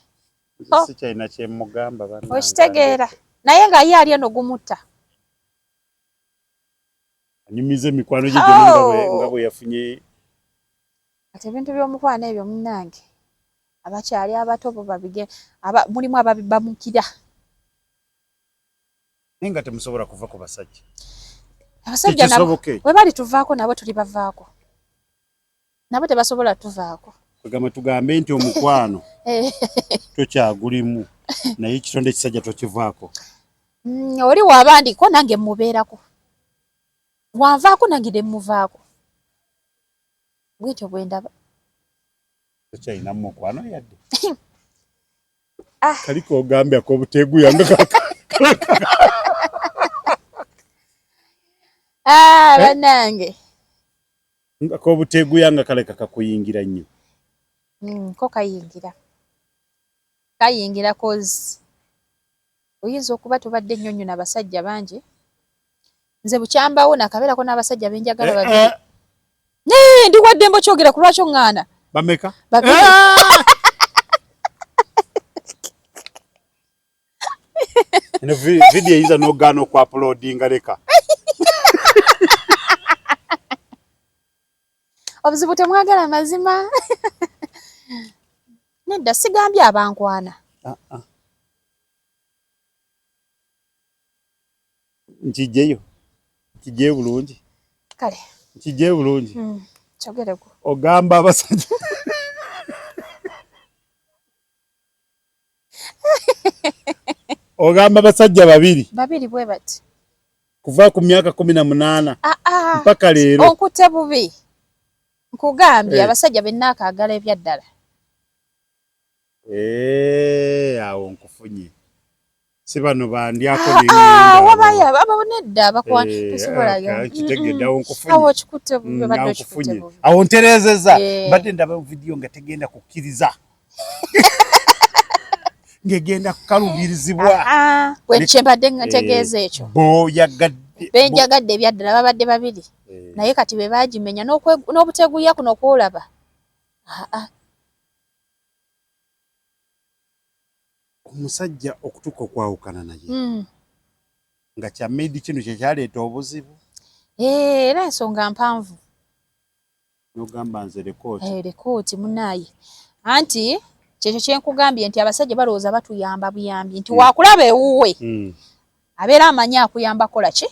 Nze sikyalina kye mmugamba bannange. Okitegeera. Naye nga ye ali eno gumutta. Anyumiza emikwano gye gyonna nga bwe yafunye. Kati ebintu by'omukwano ebyo munnange abakyali abato bo babige, mulimu ababibamukira. Naye nga temusobola kuva ku basajja. Abasajja nabo bwe bali tuvaako nabo tuli bavaako. Nabo tebasobola tuvaako. Kugamba tugambe nti omukwano tokyagulimu naye ekitonde ekisajja tokivaako. Oli wabandiko nange mubeerako. Wanvaako nange ne muvaako. Bwetyo bwe ndaba. Tokyalina mukwano yadde. Ah. Kaliko ogambye akobuteguya nga Ah, bannange. Nga kobuteguya nga kaleka kakuyingira nnyo. Ko kayingira. Kayingira cause oyinza okuba tobadde nnyo nnyo n'abasajja bangi. Nze bukyambawo nakabeerako n'abasajja benjagala babiri. Nee, ndi wa ddembe okyogera ku lwaki oŋŋaana? Bameka? Babiri. Eno video eyinza n'ogaana okuuploadinga leka. Obuzibu temwagala mazima. Nedda sigambye abankwana. Ah, ah. Nkijjeyo. Nkijjeyo bulungi. Kale. Nkijjeyo bulungi. Kyogereko. Ogamba abasajja. Ogamba abasajja babiri. Babiri bwe bati. Kuva ku myaka 18. Ah, ah. Mpaka leero. Onkutte bubi. Nkugambye abasajja be nnaakaagala ebya ddala. Awo nkufunye. Si bano bandyako n'engenda. Wabayo abo nedda abakwana tosobola yo. Kitegedde awo nkufunye. Awo okikutte bubi obadde okikutte bubi. Awo ntereezezza. Mbadde ndaba vidiyo nga tegenda kukkiriza. Ng'egenda kukaluubirizibwa. Bwe kyembadde ntegeeza ekyo. B'oyagadde. Benjagadde ebya ddala babadde babiri. Naye kati be baagimenya n'obuteguya kuno kw'olaba. Omusajja okutuuka okwawukana naye. Nga kya maid kino kye kyaleeta obuzibu. Era ensonga mpanvu. N'ogamba nze lekooti. Lekooti munnaaye. Anti kyekyo kye nkugambye nti abasajja balowooza batuyamba buyambi nti waakulaba ewuwe. Abeera amanyi akuyamba kola ki?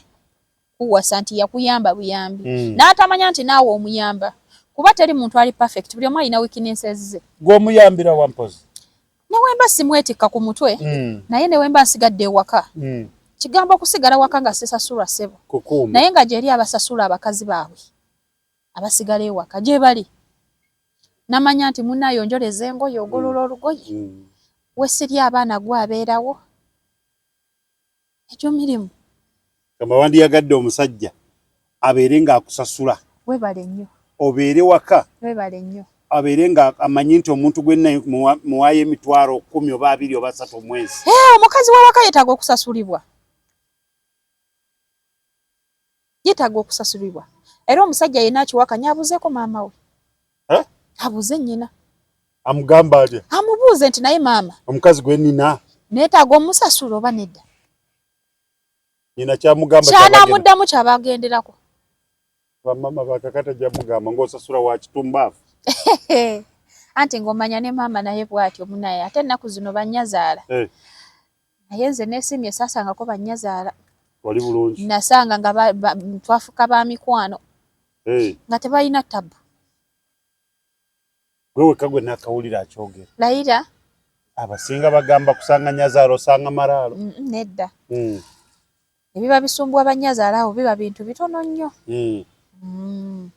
Kuwasa nti yakuyamba buyambi. N'atamanya nti naawe omuyamba. Kuba teri muntu ali perfect, buli omu alina weaknesses ze. Gw'omuyambira wa mpozi? Ne wemba simwetikka ku mutwe, naye ne wemba nsigadde ewaka. Kigambo okusigala waka nga sisasulwa ssebo. Naye nga gyeri abasasula abakazi baabwe abasigala ewaka gye bali. Namanya nti munnaayo onjoleza engoye ogolola olugoye. Wesiri abaana gwe abeerawo. Egyo mirimu. Kama wandiyagadde omusajja abeere ng'akusasula. Weebale nnyo. Obeere waka. Weebale nnyo. Abeere nga amanyi nti omuntu gwe muwaayo emitwalo 10 oba 20 oba 30 omwezi. Omukazi w'awaka yeetaaga okusasulibwa. Yeetaaga okusasulibwa. Era omusajja yenna akiwakanya abuuzeeko maama we. Abuuze nnyina. Amugamba atya? Amubuuze nti naye maama. Omukazi gwe nnina. Neetaaga omusasula oba nedda. Nnyina kyamugamba Ky'anaamuddamu ky'abagenderako. Bamaama bakakata gyamugamba ng'osasula wa kitumbaafu. Anti ng'omanya ne maama naye bw'atyo munaye ate ennaku zino bannyazaala. Naye nze neesiimye saasangako bannyazaala. Wali bulungi. Nasanga nga twafuka ba mikwano. Nga tebalina tabu. Gwe wekka gwe naakawulira akyogera. Layira. Abasinga bagamba kusanga nnyazaala osanga malaalo. Nedda. Ebiba bisumbuwa bannyazaala abo biba bintu bitono nnyo.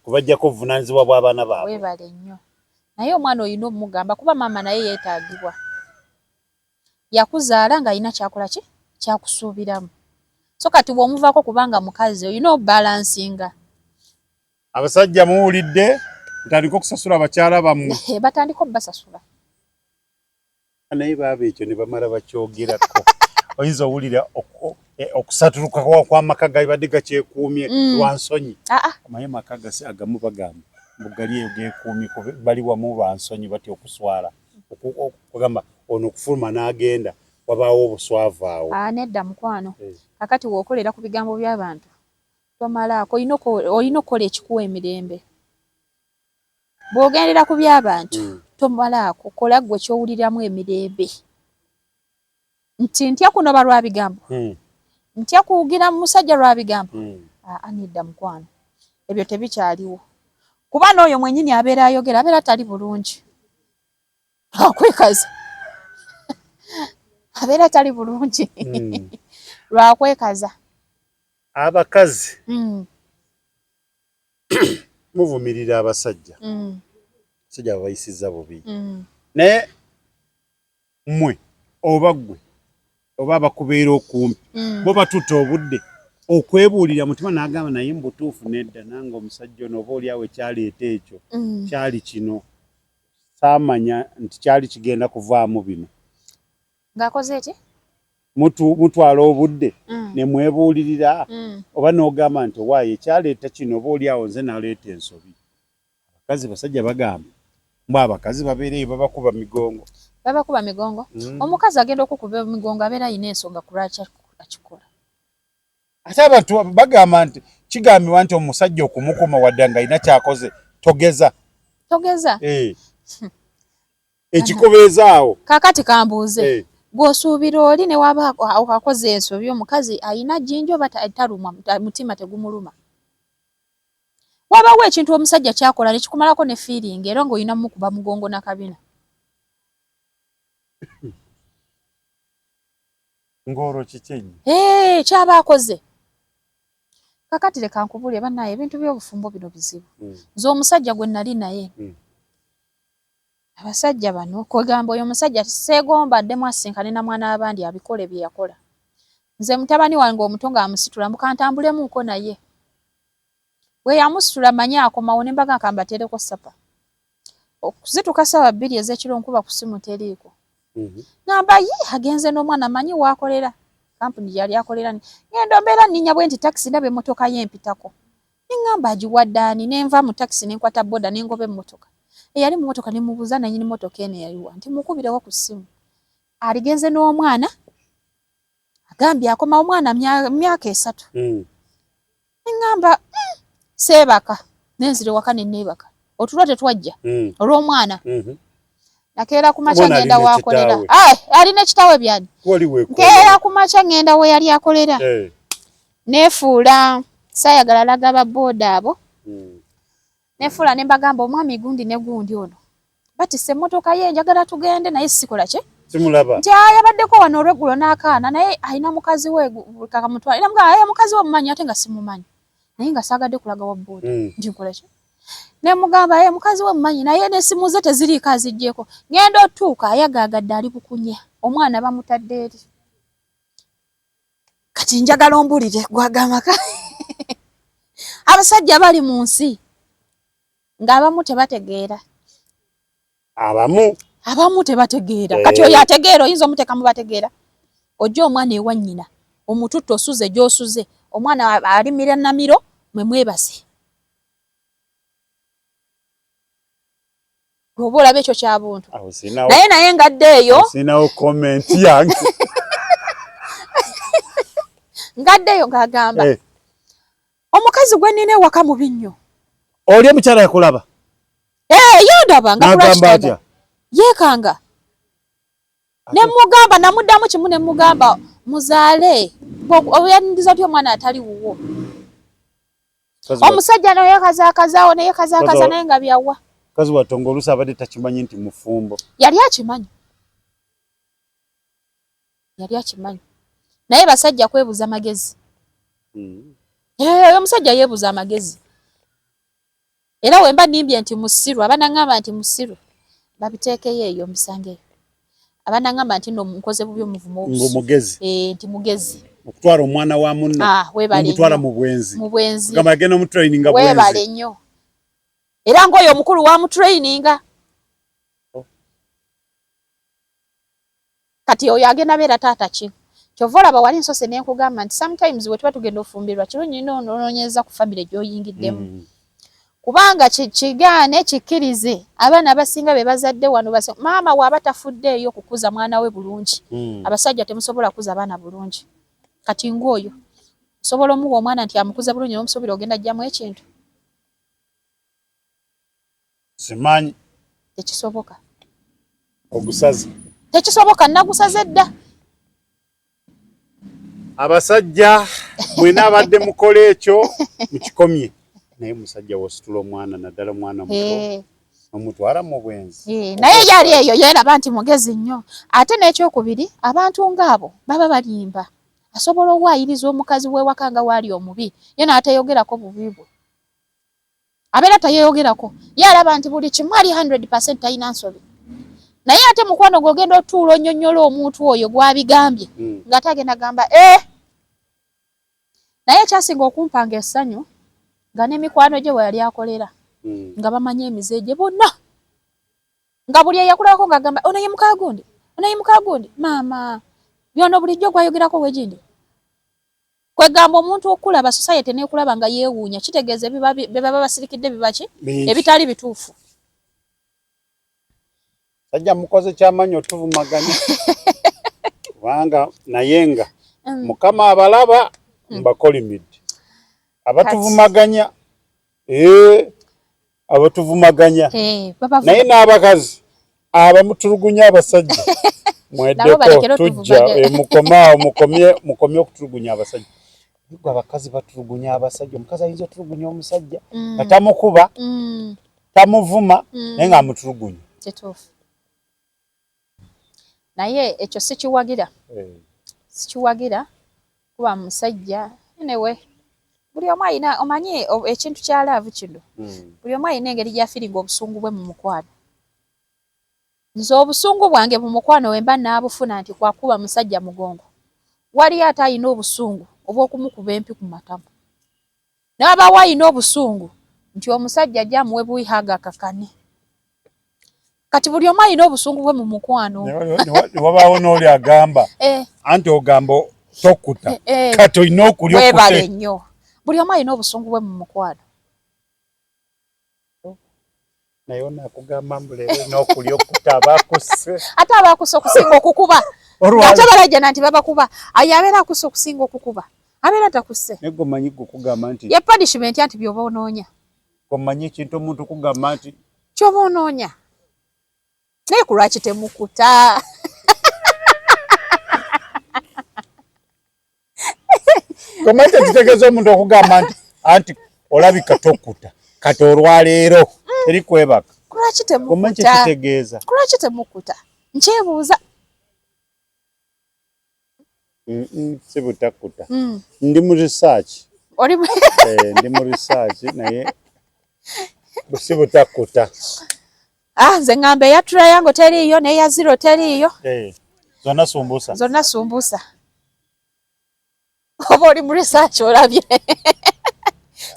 Kubajjako obuvunaanyizibwa bw'abaana baabwe. Weebale nnyo. Naye omwana olina omugamba kuba maama naye yeetaagibwa. Yakuzaala ng'alina ky'akola ki? Ky'akusuubiramu. So kati bw'omuvaako kubanga mukazi olina obalansinga. Abasajja muwulidde mutandike okusasula abakyala bammwe. Batandike obbasasula. Naye baaba ekyo ne bamala bakyogerako. Oyinza owulira okusatuluka kw'amaka gabadde gakyekuumye lwa nsonyi. Omanyi amaka agamu bagamba mbu gali eyo geekuumye bali wamu lwa nsonyi batya okuswala. Okugamba ono okufuluma n'agenda wabaawo obuswavu awo. Nedda mukwano. Kakati w'okolera ku bigambo by'abantu tomalaako olina okukola ekikuwa emirembe. Bw'ogendera ku by'abantu tomalaako kola ggwe ky'owuliramu emirembe. Nti ntya kunoba lwa bigambo. Ntya kuwugira musajja lwa bigambo. Nedda mukwano. Ebyo tebikyaliwo. Kuba n'oyo mwennyini abeera ayogera abeera tali bulungi. Lwakwekaza. Abeera tali bulungi. Lwakwekaza. Abakazi. Muvumirira abasajja. Abasajja babayisizza bubi. Naye mmwe Oba ggwe oba abakubeera okumpi bo batutte obudde okwebuulira mutima n'agamba, naye mu butuufu nedda, nange omusajja ono oba oli awo ekyaleeta ekyo kyali kino, saamanya nti kyali kigenda kuvaamu bino. Ng'akoze ki? Mutwala obudde ne mwebuulirira oba n'ogamba nti owaaye ekyaleeta kino oba oli awo nze naleeta ensobi. Abakazi basajja bagamba mbu abakazi babeereyo babakuba migongo. Babakuba migongo. Omukazi agenda okukuba emigongo abeera alina ensonga ku lwaki akikola. Ate abantu bagamba nti kigambibwa nti omusajja okumukuma wadde nga alina kyakoze togeza. Togeza. Ekikubeezaawo. Kaakati kambuuze. Gw'osuubira oli ne waba akoze ensobi omukazi alina jjinja oba talumwa, mutima tegumuluma? Wabawo ekintu omusajja kyakola ne kikumalako ne feeling era ng'olina mukuba mugongo na kabina. Ng'olwo kiki ennyo? Kyaba akoze. Kakati leka nkubulye bannaye, ebintu by'obufumbo bino bizibu. Nze omusajja gwe nali naye. Abasajja bano kwegamba oyo omusajja seegomba addemu asinkane na mwana w'abandi abikole bye yakola. Nze mutabani wange omuto ng'amusitula mbu kantambulemuuko naye. Bwe yamusitula manyi akomawo ne mbaga kambateereko ssapa. Okuzituka 2:00 ez'ekiro nkuba ku ssimu teriiko. Ngamba ye agenze n'omwana manyi waakolera kampuni gy'ali akolera. Ngenda mbeera nninnya bwe nti takisi ndaba emmotoka ye empitako. Ne ŋŋamba agiwadde ani? Ne nva mu takisi ne nkwata boda ne ngoba emmotoka. Eyali mu mmotoka ne mubuuza nannyini mmotoka eno yaliwa nti mukubirewo ku ssimu. Aligenze n'omwana agambye akomawo omwana myaka 3. Ne ŋŋamba seebaka ne nzira ewaka ne neebaka. Otulo tetwajja olw'omwana. Nakeera ku makya ngenda waakolera. Ali ne kitaawe byani. Nkeera ku makya ngenda we yali akolera. Neefuula saayagala laga ba booda abo. Neefuula ne mbagamba omwami gundi ne gundi ono. Batisse emmotoka ye njagala tugende naye sikola ki? Simulaba. Nti yabaddeko wano olweggulo n'akaana naye alina mukazi we kakamutwala. Era mugamba mukazi we mumanyi ate nga simumanyi. Naye nga saagadde kulaga wa booda. Nti nkola ki? Ne mugamba mukazi we mumanyi naye n'essimu ze teziriiko aziggyeko. Ngenda otuuka ayagaagadde ali bukunya. Omwana bamutadde eri. Kati njagala ombulire gw'agamba abasajja bali mu nsi ng'abamu tebategeera. Abamu tebategeera. Kati oyo ategeera oyinza omuteeka mu bategeera. Ojja omwana ewa nnyina omututte osuze gy'osuze omwana alimira namiro mwe mwebase. Oba olaba ekyo kya buntu. Naye naye ngadde eyo. Sinawo comment yange. Ngadde eyo ng'agamba. Omukazi gwe nnina ewaka mubi nnyo. Oli omukyala yakulaba? Yandaba nga N'agamba atya? Yeekanga. Ne mugamba namuddamu kimu ne mugamba muzaale. Oyandiza otya omwana atali wuwo? Omusajja naye kazaakazaawo naye kazaakaza naye nga byawa. Mukazi wattu ng'oluusi abadde takimanyi nti mufumbo. Yali akimanyi. Yali akimanyi. Naye basajja kwebuza magezi. Omusajja yeebuza amagezi. Era we mba nnimbye nti musiru, abanaŋŋamba nti musiru babiteekeyo eyo mbisangeyo. Abanaŋŋamba nti nno nkoze bubi omuvumo Mugezi. Nti mugezi. Okutwala omwana wa munno. Webale nnyo. Mu bwenzi. Mu bwenzi. Gamba agenda omutraininga bwenzi. Webale nnyo. Era ng'oyo omukulu wamutraininga. Kati oyo agenda beera taata ki? Kyova olaba wali nsose ne nkugamba nti sometimes we tuba tugenda ofumbirwa kirungi nnyo onoonyereza ku famire gy'oyingiddemu. Kubanga kigaane kikkirize abaana abasinga be bazadde wano maama waaba tafuddeeyo kukuza mwana we bulungi. Abasajja temusobola kukuza baana bulungi. Kati ng'oyo osobola omuwa omwana nti amukuze bulungi n'omusuubira ogenda aggyamu ekintu? Simanyi. Tekisoboka. Ogusaze. Tekisoboka, nagusaze dda. Abasajja mwena abadde mukola ekyo mukikomye. Naye musajja wositula omwana naddala omwana omuto omutwala mu bwenzi. Naye yali eyo yeeraba nti mugezi nnyo. Ate n'ekyokubiri abantu ng'abo baba balimba. Asobola owaayiriza omukazi w'ewaka nga waali omubi ye n'ateeyogerako bubi bwe. Abeera tayeeyogerako. Ye alaba nti buli kimu ali 100% talina nsobi. Naye ate mukwano gw'ogenda otuula onnyonnyola omuntu oyo gw'abigambye ng'ate agenda gamba eh! Naye ekyasinga okumpanga essanyu nga n'emikwano gye we yali akolera nga bamanyi emize gye bonna, nga buli eyakulabako ng'agamba ono ye mukagundi, ono ye mukagundi, maama byono bulijjo gwayogerako wegindi. Kwegamba omuntu okulaba society nekulaba nga yeewuunya kitegeeza bye baba basirikidde biba ki ebitali bituufu. Sajja mukoze kyamanyi otuvumaganya kubanga naye nga Mukama abalaba mbakolimidde abatuvumaganya abatuvumaganya naye n'abakazi abamutulugunya abasajja mweddeko tujja mukomaawo mukomye okutulugunya abasajja. Gwe abakazi batulugunya abasajja, omukazi ayinza otulugunya omusajja nga tamukuba tamuvuma naye ng'amutulugunya. Kituufu, naye ekyo sikiwagira, sikiwagira kuba musajja. Anyway, buli omu alina, omanyi ekintu kya love kino, buli omu alina engeri gy'afeelinga obusungu bwe mu mukwano. Nze obusungu bwange mu mukwano we mba naabufuna nti kwakuba musajja mugongo, waliyo ate alina obusungu obw'okumukuba empi ku matama, n'abaawo alina obusungu nti omusajja ajja amuwe buwihaga akakane. Kati buli omu alina obusungu bwe mu mukwano. Wabaawo n'oli agamba anti ogamba tokuta kati olina okulya. Webale nnyo. Buli omu alina obusungu bwe mu mukwano. Naye onakugamba mbu leero olina okulya okuta abakusse. Ate abakusse okusinga okukuba, ate balajjana nti babakuba, ayo abeera akusse okusinga okukuba abeera takusse. Naye gwe omanyi gwe okugamba nti ye punishment anti byoba onoonya. Omanyi ekintu omuntu okugamba nti kyoba onoonya, naye ku lwaki temukuta? Omanyi kyekitegeeza omuntu okugamba nti anti olabika tokuta kati olwaleero teri kwebaka? Kulwaki Omanyi temukuta? Kyekitegeeza. Kulwaki temukuta? Nkyebuuza. Si butakuta. Ndi mu research. Oli Ndi mu research, naye si butakuta. Ah, nze ŋŋamba eya triangle teriiyo n'eya zero teriiyo. Zonna sumbusa. Zonna sumbusa. Oba oli mu research olabye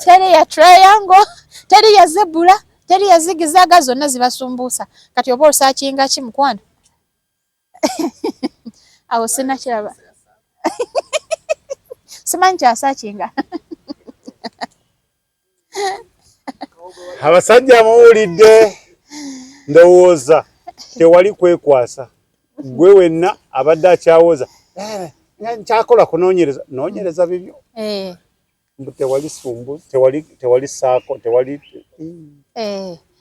teri ya triangle, teri ya zebra, teri ya zigzag, zonna ziba sumbusa. Kati oba osearchinga ki, mukwano? Awo sinakiraba, simanyi kyasearchinga. Abasajja muwulidde, ndowooza tewali kwekwasa. Gwe wenna abadde akyawoza, "Eh, nkyakola kunoonyereza, noonyereza bibyo." Mbu tewali sumbu, tewali saako, tewali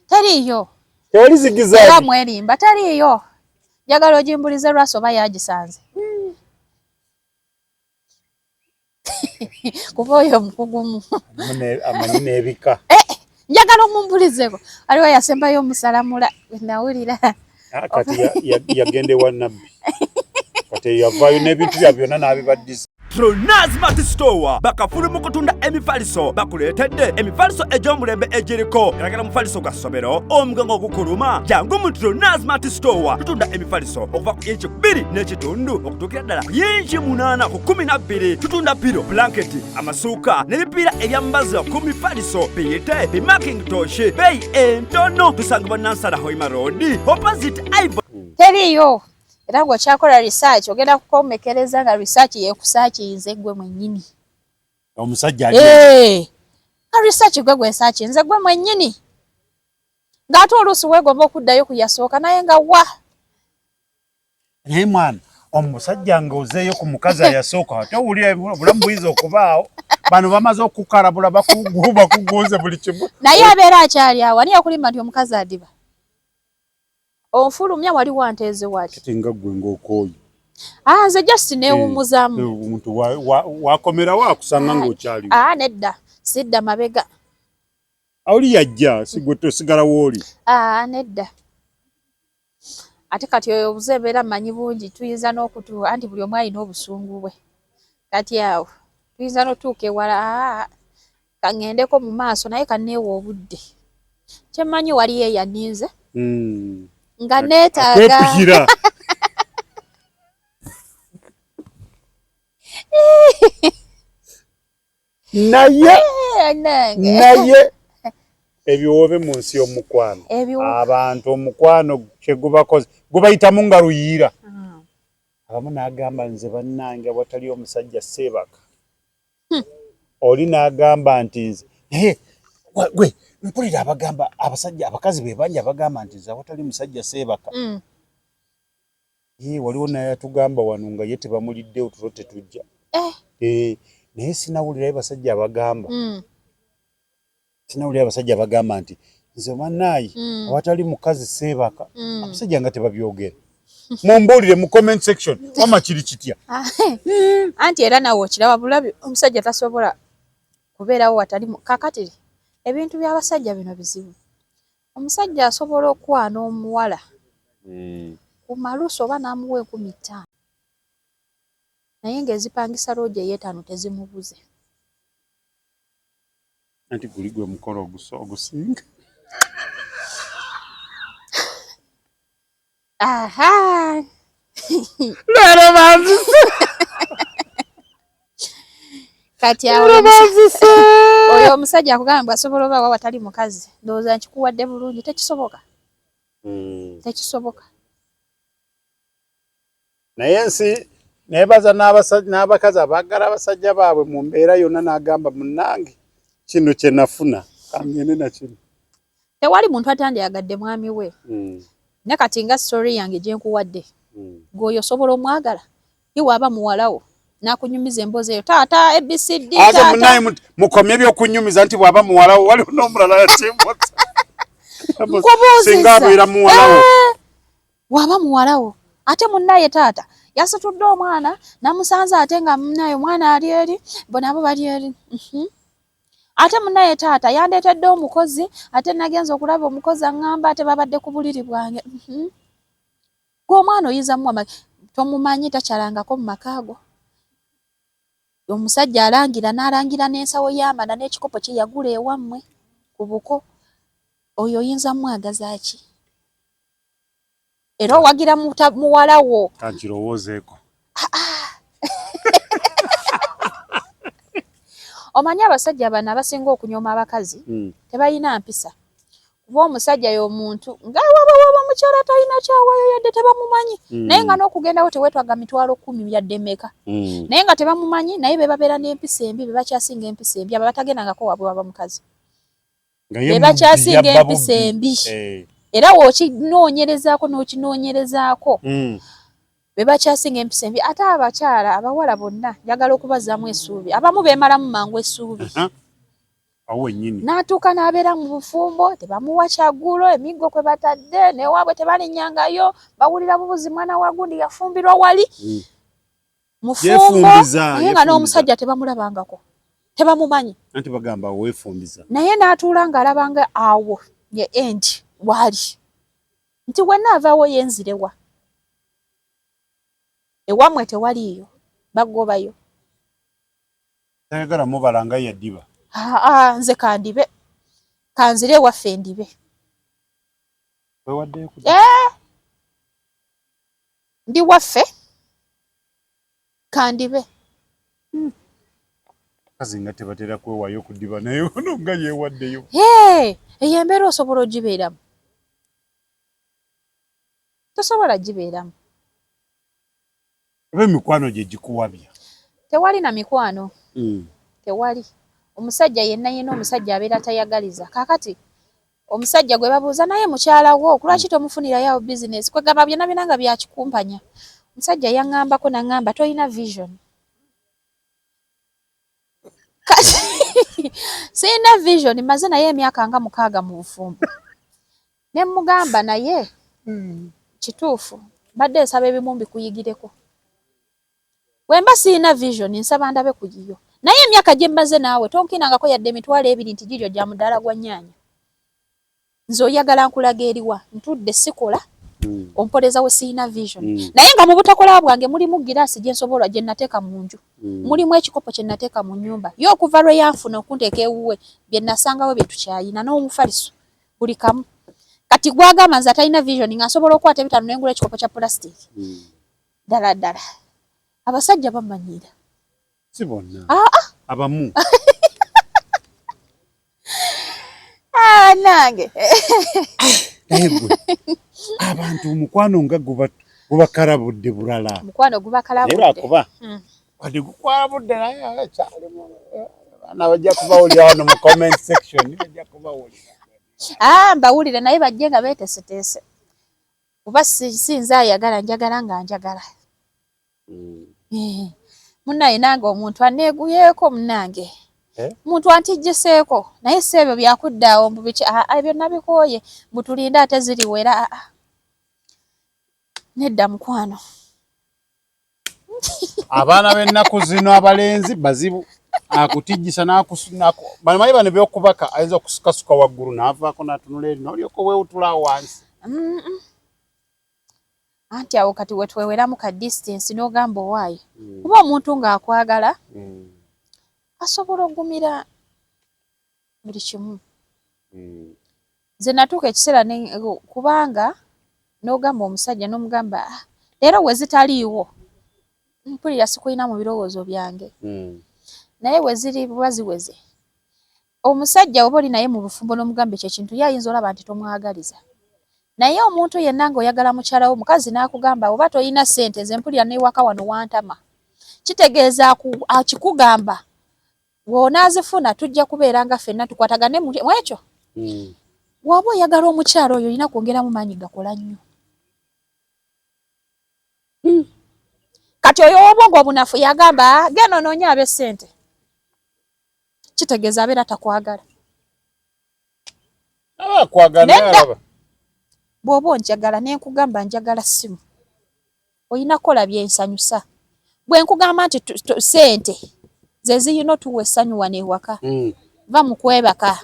Teriiyo. Tewali Era zigzag. Mwerimba, teriiyo. Njagala ogimbulize lwasi oba yagisanze, kuba oyo mukugumu. Amanyi n'ebika. Njagala omumbulizeko, aliwo yasembayo omusalamula nawulira. Ah, kati yagenda ewa nabbi, kati yavaayo n'ebintu bya byonna n'abibaddiza. Tronazmat Store bakafulu mu kutunda emifaliso, bakuleetedde emifaliso egy'omulembe egiriko galagala mufaliso gwa ssomero, omugongo ogukuluma. Jangu mu Tronazmat Store, tutunda emifaliso okuva ku inci 2.5 okutuukira ddala ku yinci 8 ku 12. Tutunda pillow, blanketi, amasuuka n'ebipiira ebyambazo ku mifaliso biyite bimakintosh, beeyi entono. Tusangibwa Nansana Hoima Road, opposite Ivo. Teriiyo, era ng'okyakola research ogenda kukomekereza nga research yekusearchinze gwe mwennyini. Omusajja ali Nga research gwe gwesearchinze gwe mwennyini, ng'ate oluusi weegomba okuddayo ku yasooka, naye nga wa. Naye mwana, omusajja ng'ozeeyo ku mukazi ayasooka, ate owulira obulamu buyinza okubaawo, bano bamaze okukalabula, bakugunze buli kimu. Naye abeera akyali awo, ani yakulimba nti omukazi adiba? Onfulumya wali wanteeze wali. Kati nga ggwe ng'okooye. Ah, nze just neewummuzaamu. Omuntu wakomerawo akusanga ng'okyaliwo. Ah, nedda, sidda mabega. Oli yajja, si gwe tosigala wooli. Ah, nedda, ate kati oyo obuze mbeera mmanyi bungi, tuyinza n'okutu anti buli omu alina obusungu bwe. Kati awo tuyinza n'otuuka ewala. Aa, kaŋŋendeko mu maaso, naye kanneewa obudde. Kyemmanyi waliyo eyanninze. Nga neetaaga. Akwepikira. Naye naye ebiwoobe mu nsi y'omukwano, abantu omukwano kye gubakoze gubayitamu nga luyiira. Abamu n'agamba nze bannange awatali omusajja seebaka. Oli n'agamba nti nze naye gwe mpulira abagamba abasajja abakazi be bangi abagamba nti nze awatali musajja seebaka. Ye waliwo naye atugamba wano nga ye tebamulidde otulo tetujja. Naye sinawulirayo basajja abagamba. Sinawulira abasajja abagamba nti nze bannaayi awatali mukazi seebaka. Abasajja nga tebabyogera. Mumbuulire mu comment section wama kiri kitya? Anti era nawe okiraba bulabi omusajja tasobola kubeerawo watali kakati ebintu by'abasajja bino bizibu. Omusajja asobola okwana omuwala ku malusu oba n'amuwa 5000 naye ng'ezipangisa loogi ey'etaano tezimubuze. Anti guli gwe mukolo ogusinga. Aha. Leero banzise. Kati awo oyo omusajja akugamba asobola oba watali mukazi, ndowooza nkikuwadde bulungi, tekisoboka. Tekisoboka. Naye ensi nebaza n'abakazi abaagala abasajja baabwe mu mbeera yonna n'agamba munnange kino kye nafuna kangende na kino. Tewali muntu atandyagadde mwami we. Ne kati nga story yange gye nkuwadde, gwe oyo osobola omwagala, ye waaba muwala wo n'akunyumiza emboozi eyo taata ABCD taata. Ate munnaye mukomye eby'okunyumiza nti bw'aba muwala wo waliwo n'omulala yatimbutse. Nkubuuzizza. Singa abeera muwala wo. Bw'aba muwala wo ate munnaye taata yasitudde omwana namusanze ate nga munnaye omwana ali eri bo nabo bali eri. Ate munnaye taata yandeetedde omukozi ate nagenze okulaba omukozi aŋŋamba ate babadde ku buliri bwange. Gwe omwana oyinza muwa tomumanyi takyalangako mu maka go. Omusajja alangira n'alangira n'ensawo y'amanda n'ekikopo kye yagula ewammwe ku buko, oyo oyinza mwagaza ki? Era owagira muwala wo. Kankirowoozeeko. Omanyi abasajja bano abasinga okunyooma abakazi tebalina mpisa. Kuba omusajja y'omuntu nga waba mukyala talina kyawayo yadde tebamumanyi. Naye nga n'okugendawo teweetwaga 100,000 yadde mmeka. Naye nga tebamumanyi naye be babeera n'empisa embi be bakyasinga empisa embi abo batagendangako waabwe waba mukazi. Be bakyasinga empisa embi. Era w'okinoonyerezaako n'okinoonyerezaako. Be bakyasinga empisa embi ate abakyala abawala bonna njagala okubazzaamu essuubi. Abamu beemalamu mangu essuubi. N'atuuka n'abeera mu bufumbo tebamuwa kyaggulo emiggo kwe batadde n'ewaabwe tebalinyangayo bawulira bubuzi mwana wa gundi yafumbirwa wali. Mufumbo naye nga n'omusajja tebamulabangako tebamumanyi. Anti bagamba weefumbiza. Naye n'atuula ng'alabanga awo ye end waali nti wenna avaawo yenzirewa. Ewammwe tewaliiyo bagobayo. Tayagala mubala nga yaddiba. Nze kandibe kanzire ewaffe ndibe. Wewaddeyo ku Ndi waffe kandibe. Abakazi nga tebatera kwewaayo kudiba naye ono nga yeewaddeyo. Eyo embeera osobola ogibeeramu? Tosobola gibeeramu. Oba emikwano gye gikuwabya? Tewali na mikwano. Tewali. Omusajja yenna yenna omusajja abeera tayagaliza. Kaakati omusajja gwe babuuza naye mukyala wo lwaki tomufunirayo awo bizinesi kwegamba byonna byonna nga byakikumpanya. Omusajja yaŋŋambako n'aŋŋamba tolina vision. Kati sirina vision maze naye emyaka nga 6 mu bufumbo. Ne mmugamba naye kituufu mbadde nsaba ebimu mbikuyigireko. Bwe mba sirina vision nsaba ndabe ku yiyo. Naye emyaka gye mmaze naawe tonkinangako yadde 20,000 nti giryo gya mudaala gwa nnyaanya. Nze oyagala nkulaga eriwa ntudde sikola ompoleza we sirina vision. Naye nga mu butakola bwange mulimu giraasi gye nsobola gye nateeka mu nju. Mulimu ekikopo kye nateeka mu nnyumba. Ye okuva lwe yanfuna okunteeka ewuwe bye nasangawo bye tukyayina n'omufaliso buli kamu. Kati gwagamba nze atalina vision nga nsobola okukwata 5 nengula ekikopo kya plastic. Ddala ddala abasajja bamanyiira. Si bonna. Ah, ah. Abamu. Ah, nange. Naye gwe abantu omukwano nga gubakalabudde bulala. Omukwano gubakalabudde. Naye lwakuba wadde gukwalabudde naye akyalimu abaana bajja kubawulira wano mu comment section, bajja kubawulira. Ah, mbawulire naye bajje nga beeteeseteese. Kuba si nze ayagala, njagala nga njagala. Munnaye nange omuntu aneeguyeeko munnange. Omuntu antijjiseeko naye si ebyo byakudda awo mbu biki, ebyo nabikooye mbu tulinde ate ziriwera. Nedda mukwano. Abaana b'ennaku zino abalenzi bazibu, akutijjisa bano bano by'okubaka ayinza okusukasuka waggulu n'avaako n'atunula eri n'olyoka weewutula awo wansi. Anti awo kati we tweweramu ka distance n'ogamba owaaye. Kuba omuntu ng'akwagala asobola okugumira buli kimu. Nze natuuka ekiseera kubanga n'ogamba omusajja n'omugamba, leero we zitaliiwo mpulira sikulina mu birowoozo byange. Naye we ziri buba ziweze. Omusajja oba oli naye mu bufumbo n'omugamba ekyo ekintu ye ayinza olaba nti tomwagaliza. Naye omuntu yenna ng'oyagala mukyala wo omukazi n'akugamba oba toyina ssente nze mpulira n'ewaka wano wantama. Kitegeeza akikugamba bw'onaazifuna tujja kubeera nga ffenna tukwatagane mu ekyo. Bw'oba oyagala omukyala oyo olina kwongeramu maanyi gakola nnyo. Kati oyo ow'obwongo obunafu yagamba genda onoonye ab'essente. Kitegeeza abeera takwagala. Akwagala. Bw'oba onjagala ne nkugamba njagala ssimu, olina kukola byensanyusa. Bwe nkugamba nti ssente ze zirina otuwa essanyu wano ewaka, va mu kwebaka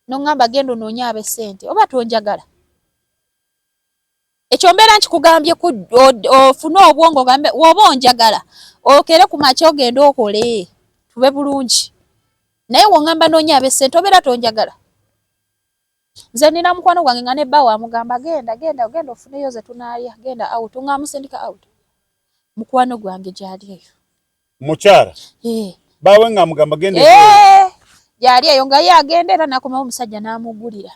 n'oŋŋamba genda onoonye ab'essente oba tonjagala. Ekyo mbeera nkikugambye ofune obwongo ogambe w'oba onjagala okere ku makya ogende okole tube bulungi. Naye w'oŋŋamba noonye ab'essente obeera tonjagala. Nze nina mukwano gwange nga ne bba amugamba genda genda genda ofuneyo ze tunaalya genda out ng'amusindika out. Mukwano gwange gy'ali eyo. Mukyala? Baawe ng'amugamba genda. Gy'ali eyo nga ye agenda era n'akomawo omusajja n'amugulira.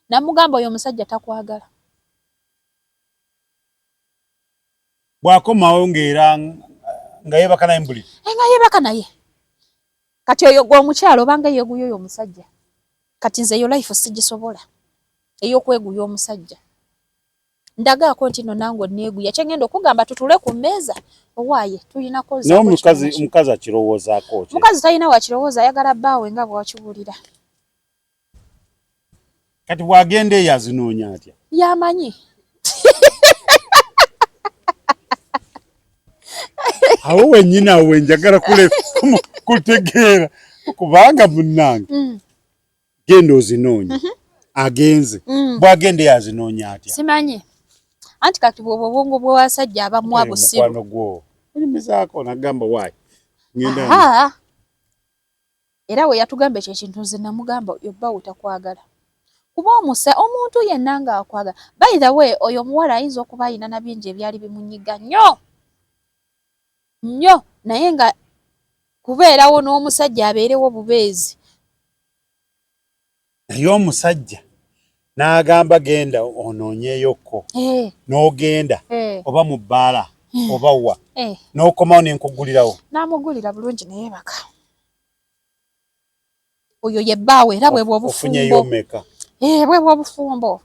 Namugamba oyo omusajja takwagala. Bw'akomawo ng'era nga yeebaka naye mu buliri? Nga yeebaka naye. Kati oyo gwe omukyala obanga yeeguya oyo omusajja. Kati nze eyo life sigisobola ey'okweguya omusajja. Ndagaako nti nno nange onneeguya kye ngenda okugamba tutule ku mmeeza owaaye tulinako. Naye omukazi akirowoozaako ki? Mukazi talina wakirowooza, ayagala bbaawe nga bw'akiwulira. Kati bw'agenda eyo azinoonya atya? Yamanyi. Awo wennyini awo we njagala kutegeera kubanga munnange genda ozinoonya. Agenze. Bw'agenda eyo azinoonya atya? Simanyi. Anti kati bw'obwo obwongo bw'abasajja abamu abusiru. Mukwano gwo onyumizaako n'agamba waayi ngenda. Era we yatugamba ekyo ekintu nze namugamba oyo bba takwagala. Kuba omuntu yenna ng'akwagala. By the way oyo omuwala ayinza okuba ayina na bingi ebyali bimunyiga nnyo nnyo naye nga kubeerawo n'omusajja abeerewo bubeezi. Naye omusajja n'agamba genda onoonyeeyokko n'ogenda oba mu bbaala oba wa n'okomawo ne nkugulirawo. N'amugulira bulungi ne yeebaka. Oyo ye bbaawe era bwe bw'obufumbo. Ofunyeyo mmeka? Bwe bw'obufumbo.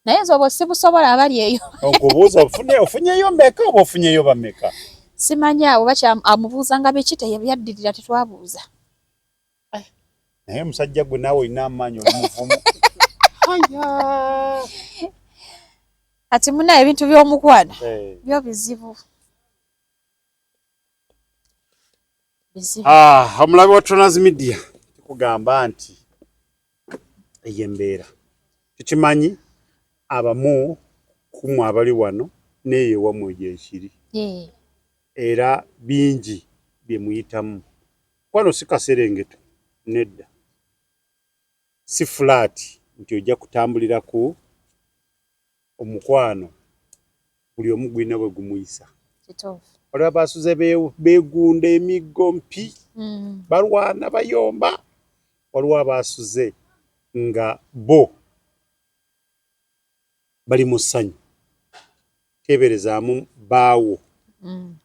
Naye nze obwo sibusobola abali eyo. Okubuuza ofunyeyo mmeka oba ofunyeyo bameka? Simanyi awo amubuuzanga biki tebyaddirira tetwabuuza. Naye omusajja gwe naawe olina amaanyi oli muvumu. Kati munnaye ebintu by'omukwano byo bizibu. Omulabi wa Tronas Media tukugamba nti eyo embeera tukimanyi abamu kumwe abali wano n'eyo ewammwe gyekiri era bingi bye muyitamu. Mukwano si kaserengeto nedda, si fulaati. Nti ojja kutambulira ku omukwano, buli omu gwina bwe gumuyisa. Waliwo abasuze beegunda emiggo mpi, balwana, bayomba. Waliwo abasuze nga bo bali mu ssanyu. Teeberezaamu baawo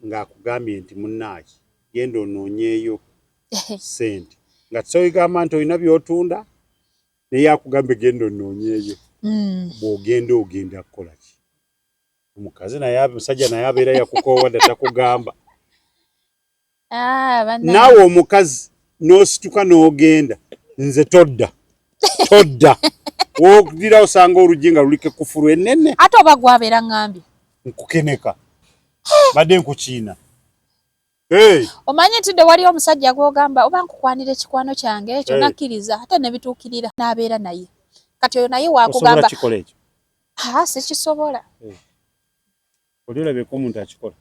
ng'akugambye nti, "Munnaaye, genda onoonyeeyo ssente," nga toigamba nti olina by'otunda, naye akugambye, "Genda onoonyeeyo." Bw'ogenda, ogenda kukola ki? Omukazi naye, omusajja naye abeera yakukoowa dda, takugamba. Ah, bannange. Naawe omukazi n'osituka n'ogenda, nze todda, todda. Wodira osanga oluggi nga luliko ekkufulu ennene. Ate oba gwabeera ŋŋambye. Nkukeneka, badde nkukiina. Hey! Omanyi nti dde waliyo omusajja gw'ogamba oba nkukwanira ekikwano kyange ekyo, nakkiriza ate ne bituukirira n'abeera naye. Kati oyo naye Osobola wakugamba. Kikola ekyo? Aa, sikisobola. Oli olabyeko omuntu akikola?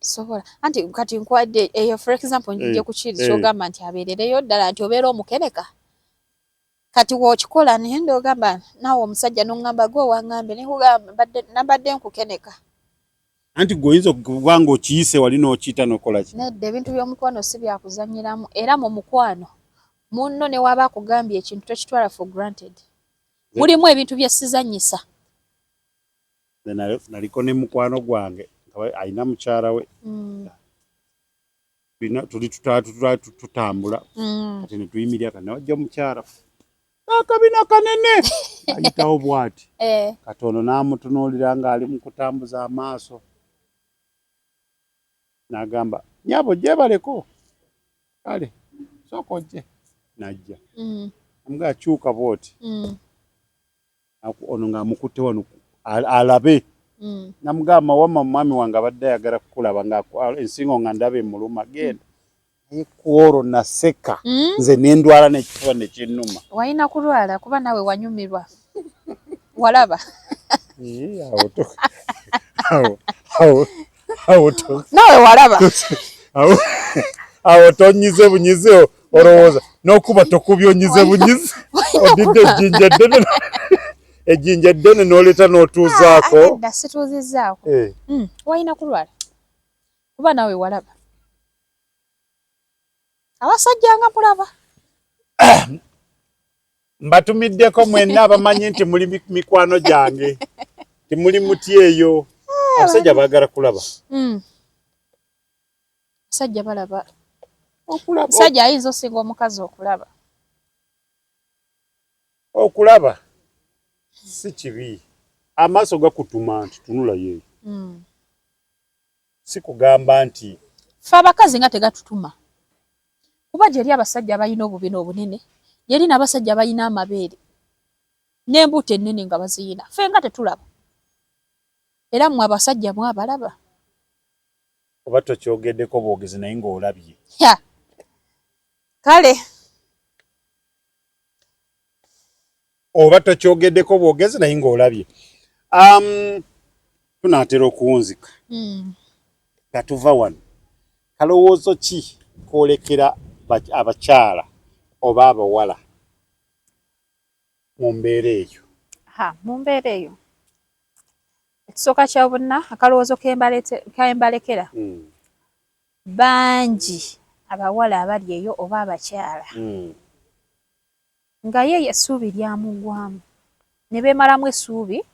Sobola. Anti kati nkwadde eyo for example, njije ku kiri kyogamba nti abeerereyo ddala nti obeera omukeneka. Kati w'okikola naye ndogamba naawe omusajja n'oŋŋamba gwe waŋŋambye nekugamba nabadde nkukeneka. Anti gwe oyinza okuba nga okiyise wali n'okiyita n'okola ki? Nedda, ebintu by'omukwano si byakuzannyiramu. Era mu mukwano munno ne waba akugambye ekintu, tokitwala for granted. Mulimu ebintu bye sizannyisa. Nze naliko ne mukwano gwange nga alina mukyala we. Tuli tutambula, kati ne tuyimirira, kati nawajja omukyala akabina kanene ayitawo bw'ati. Kati ono n'amutunuulira ng'ali mu kutambuza amaaso, n'agamba, "Nyabo, gyebaleko, kale sooka ojje." N'ajja, amugamba, "Kyuka bw'oti." Ono ng'amukutte wano alabe. Namugamba, "Wamma mwami wange abadde ayagala kukulaba nga ensingo nga ndaba emuluma, genda." Naye kwolwo naseka. Nze nendwala n'ekifuba nekinnuma. Walina kulwala kuba naawe wanyumirwa, walaba. Ee, awo awo awo awo Naawe walaba. Awo tonyize bunyize, olowooza n'okuba tokubye, onyize bunyize, odidde ejjinja eddene, ejjinja eddene n'oleeta n'otuuzaako. Ah, nedda, situuzizzaako. Eh, Walina kulwala kuba naawe walaba, abasajja nga mulaba. Mbatumiddeko mwenna abamanyi nti muli mikwano gyange, timuli muti eyo. Abasajja baagala kulaba. Abasajja balaba. Okulaba. Omusajja ayinza osinga omukazi okulaba. Okulaba si kibi, amaaso gakutuma nti tunula yeeyo. Si kugamba nti Ffe abakazi nga tegatutuma, kuba gyeri abasajja abalina obubina obunene, gyeri n'abasajja abalina amabeere n'embuto ennene nga baziyina, ffe nga tetulaba. Era mmwe abasajja mwabalaba. Oba tokyogeddeko bwogezi, naye ng'olabye. Ya. Kale. Oba tokyogeddeko bwogezi, naye ng'olabye. Tunaatera okuwunzika. Nga tuva wano, kalowoozo ki kwolekera abakyala oba abawala mu mbeera eyo? Ha, mu mbeera eyo, ekisooka kya bonna, akalowoozo kembalekera, bangi abawala abali eyo oba abakyala nga ye essuubi lyamugwamu ne beemalamu essuubi,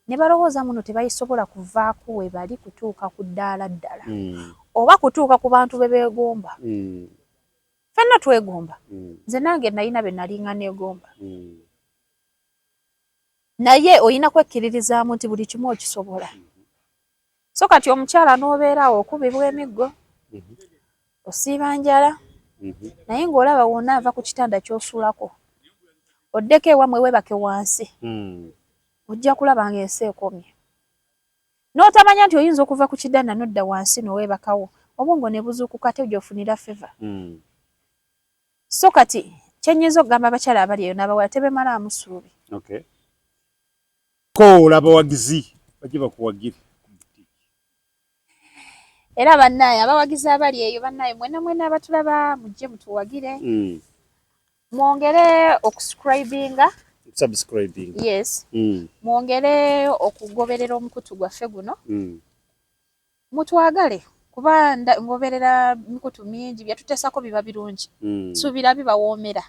ne balowooza muno tebayisobola kuvaako we bali kutuuka ku ddaala ddala oba kutuuka ku bantu be beegomba. Ffenna twegomba. Nze nange nalina be nalinga neegomba. Naye olina kwekkiririzaamu nti buli kimu okisobola. So kati omukyala n'obeera awo okubibwa emiggo, osiiba njala, naye ng'olaba wonna ava ku kitanda ky'osulako oddeko ewammwe weebake wansi, ojja kulaba ng'ensi ekomye. N'otamanya nti oyinza okuva ku kidanda n'odda wansi n'oweebakawo, obwongo ne buzuukuka ate gy'ofunira fever. So kati kye nnyinza okugamba abakyala abali eyo n'abawala, tebeemalaamu ssuubi. Okay. Koola abawagizi bajje bakuwagire. Era bannaaye abawagizi abali eyo, bannaaye mwena mwena abatulaba, mujje mutuwagire. Mwongere okusubscribinga. Subscribing. Yes. Mwongere okugoberera omukutu gwaffe guno. Mutwagale kuba ngoberera mikutu mingi, byetutesako biba birungi. Suubira bibawoomera.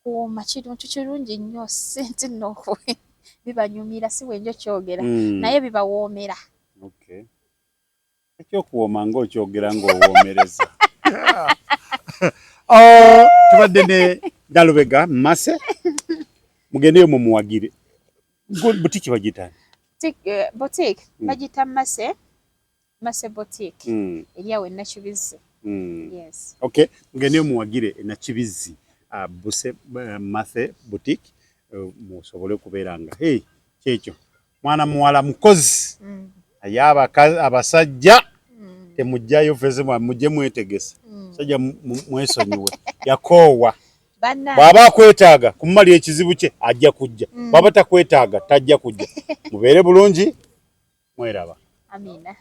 Kuwooma kintu kirungi nnyo, si nti nno bibanyumira, si bwenjo kyogera, naye bibawoomera. Okay. Ekyokuwooma ng'okyogera ng'owoomereza. Oh, tubadde ne Nalubega Mase, mugendeyo mumuwagire. Butiki bagiyita? Boutique bagiyita Mase Boutique, eri awo e Nakibizzi. Yes. Okay, mugendeyo muwagire e Nakibizzi, Buse Mase Boutique, musobole okubeera nga hey, kyekyo mwana muwala mukozi. Aye abasajja temujjayo fese, mujje mwetegese. Sajja mwesonyiwe, yakoowa. Bw'aba akwetaaga kumumalira ekizibu kye ajja kujja, bw'aba takwetaaga tajja kujja. Mubeere bulungi, mweraba. Amina.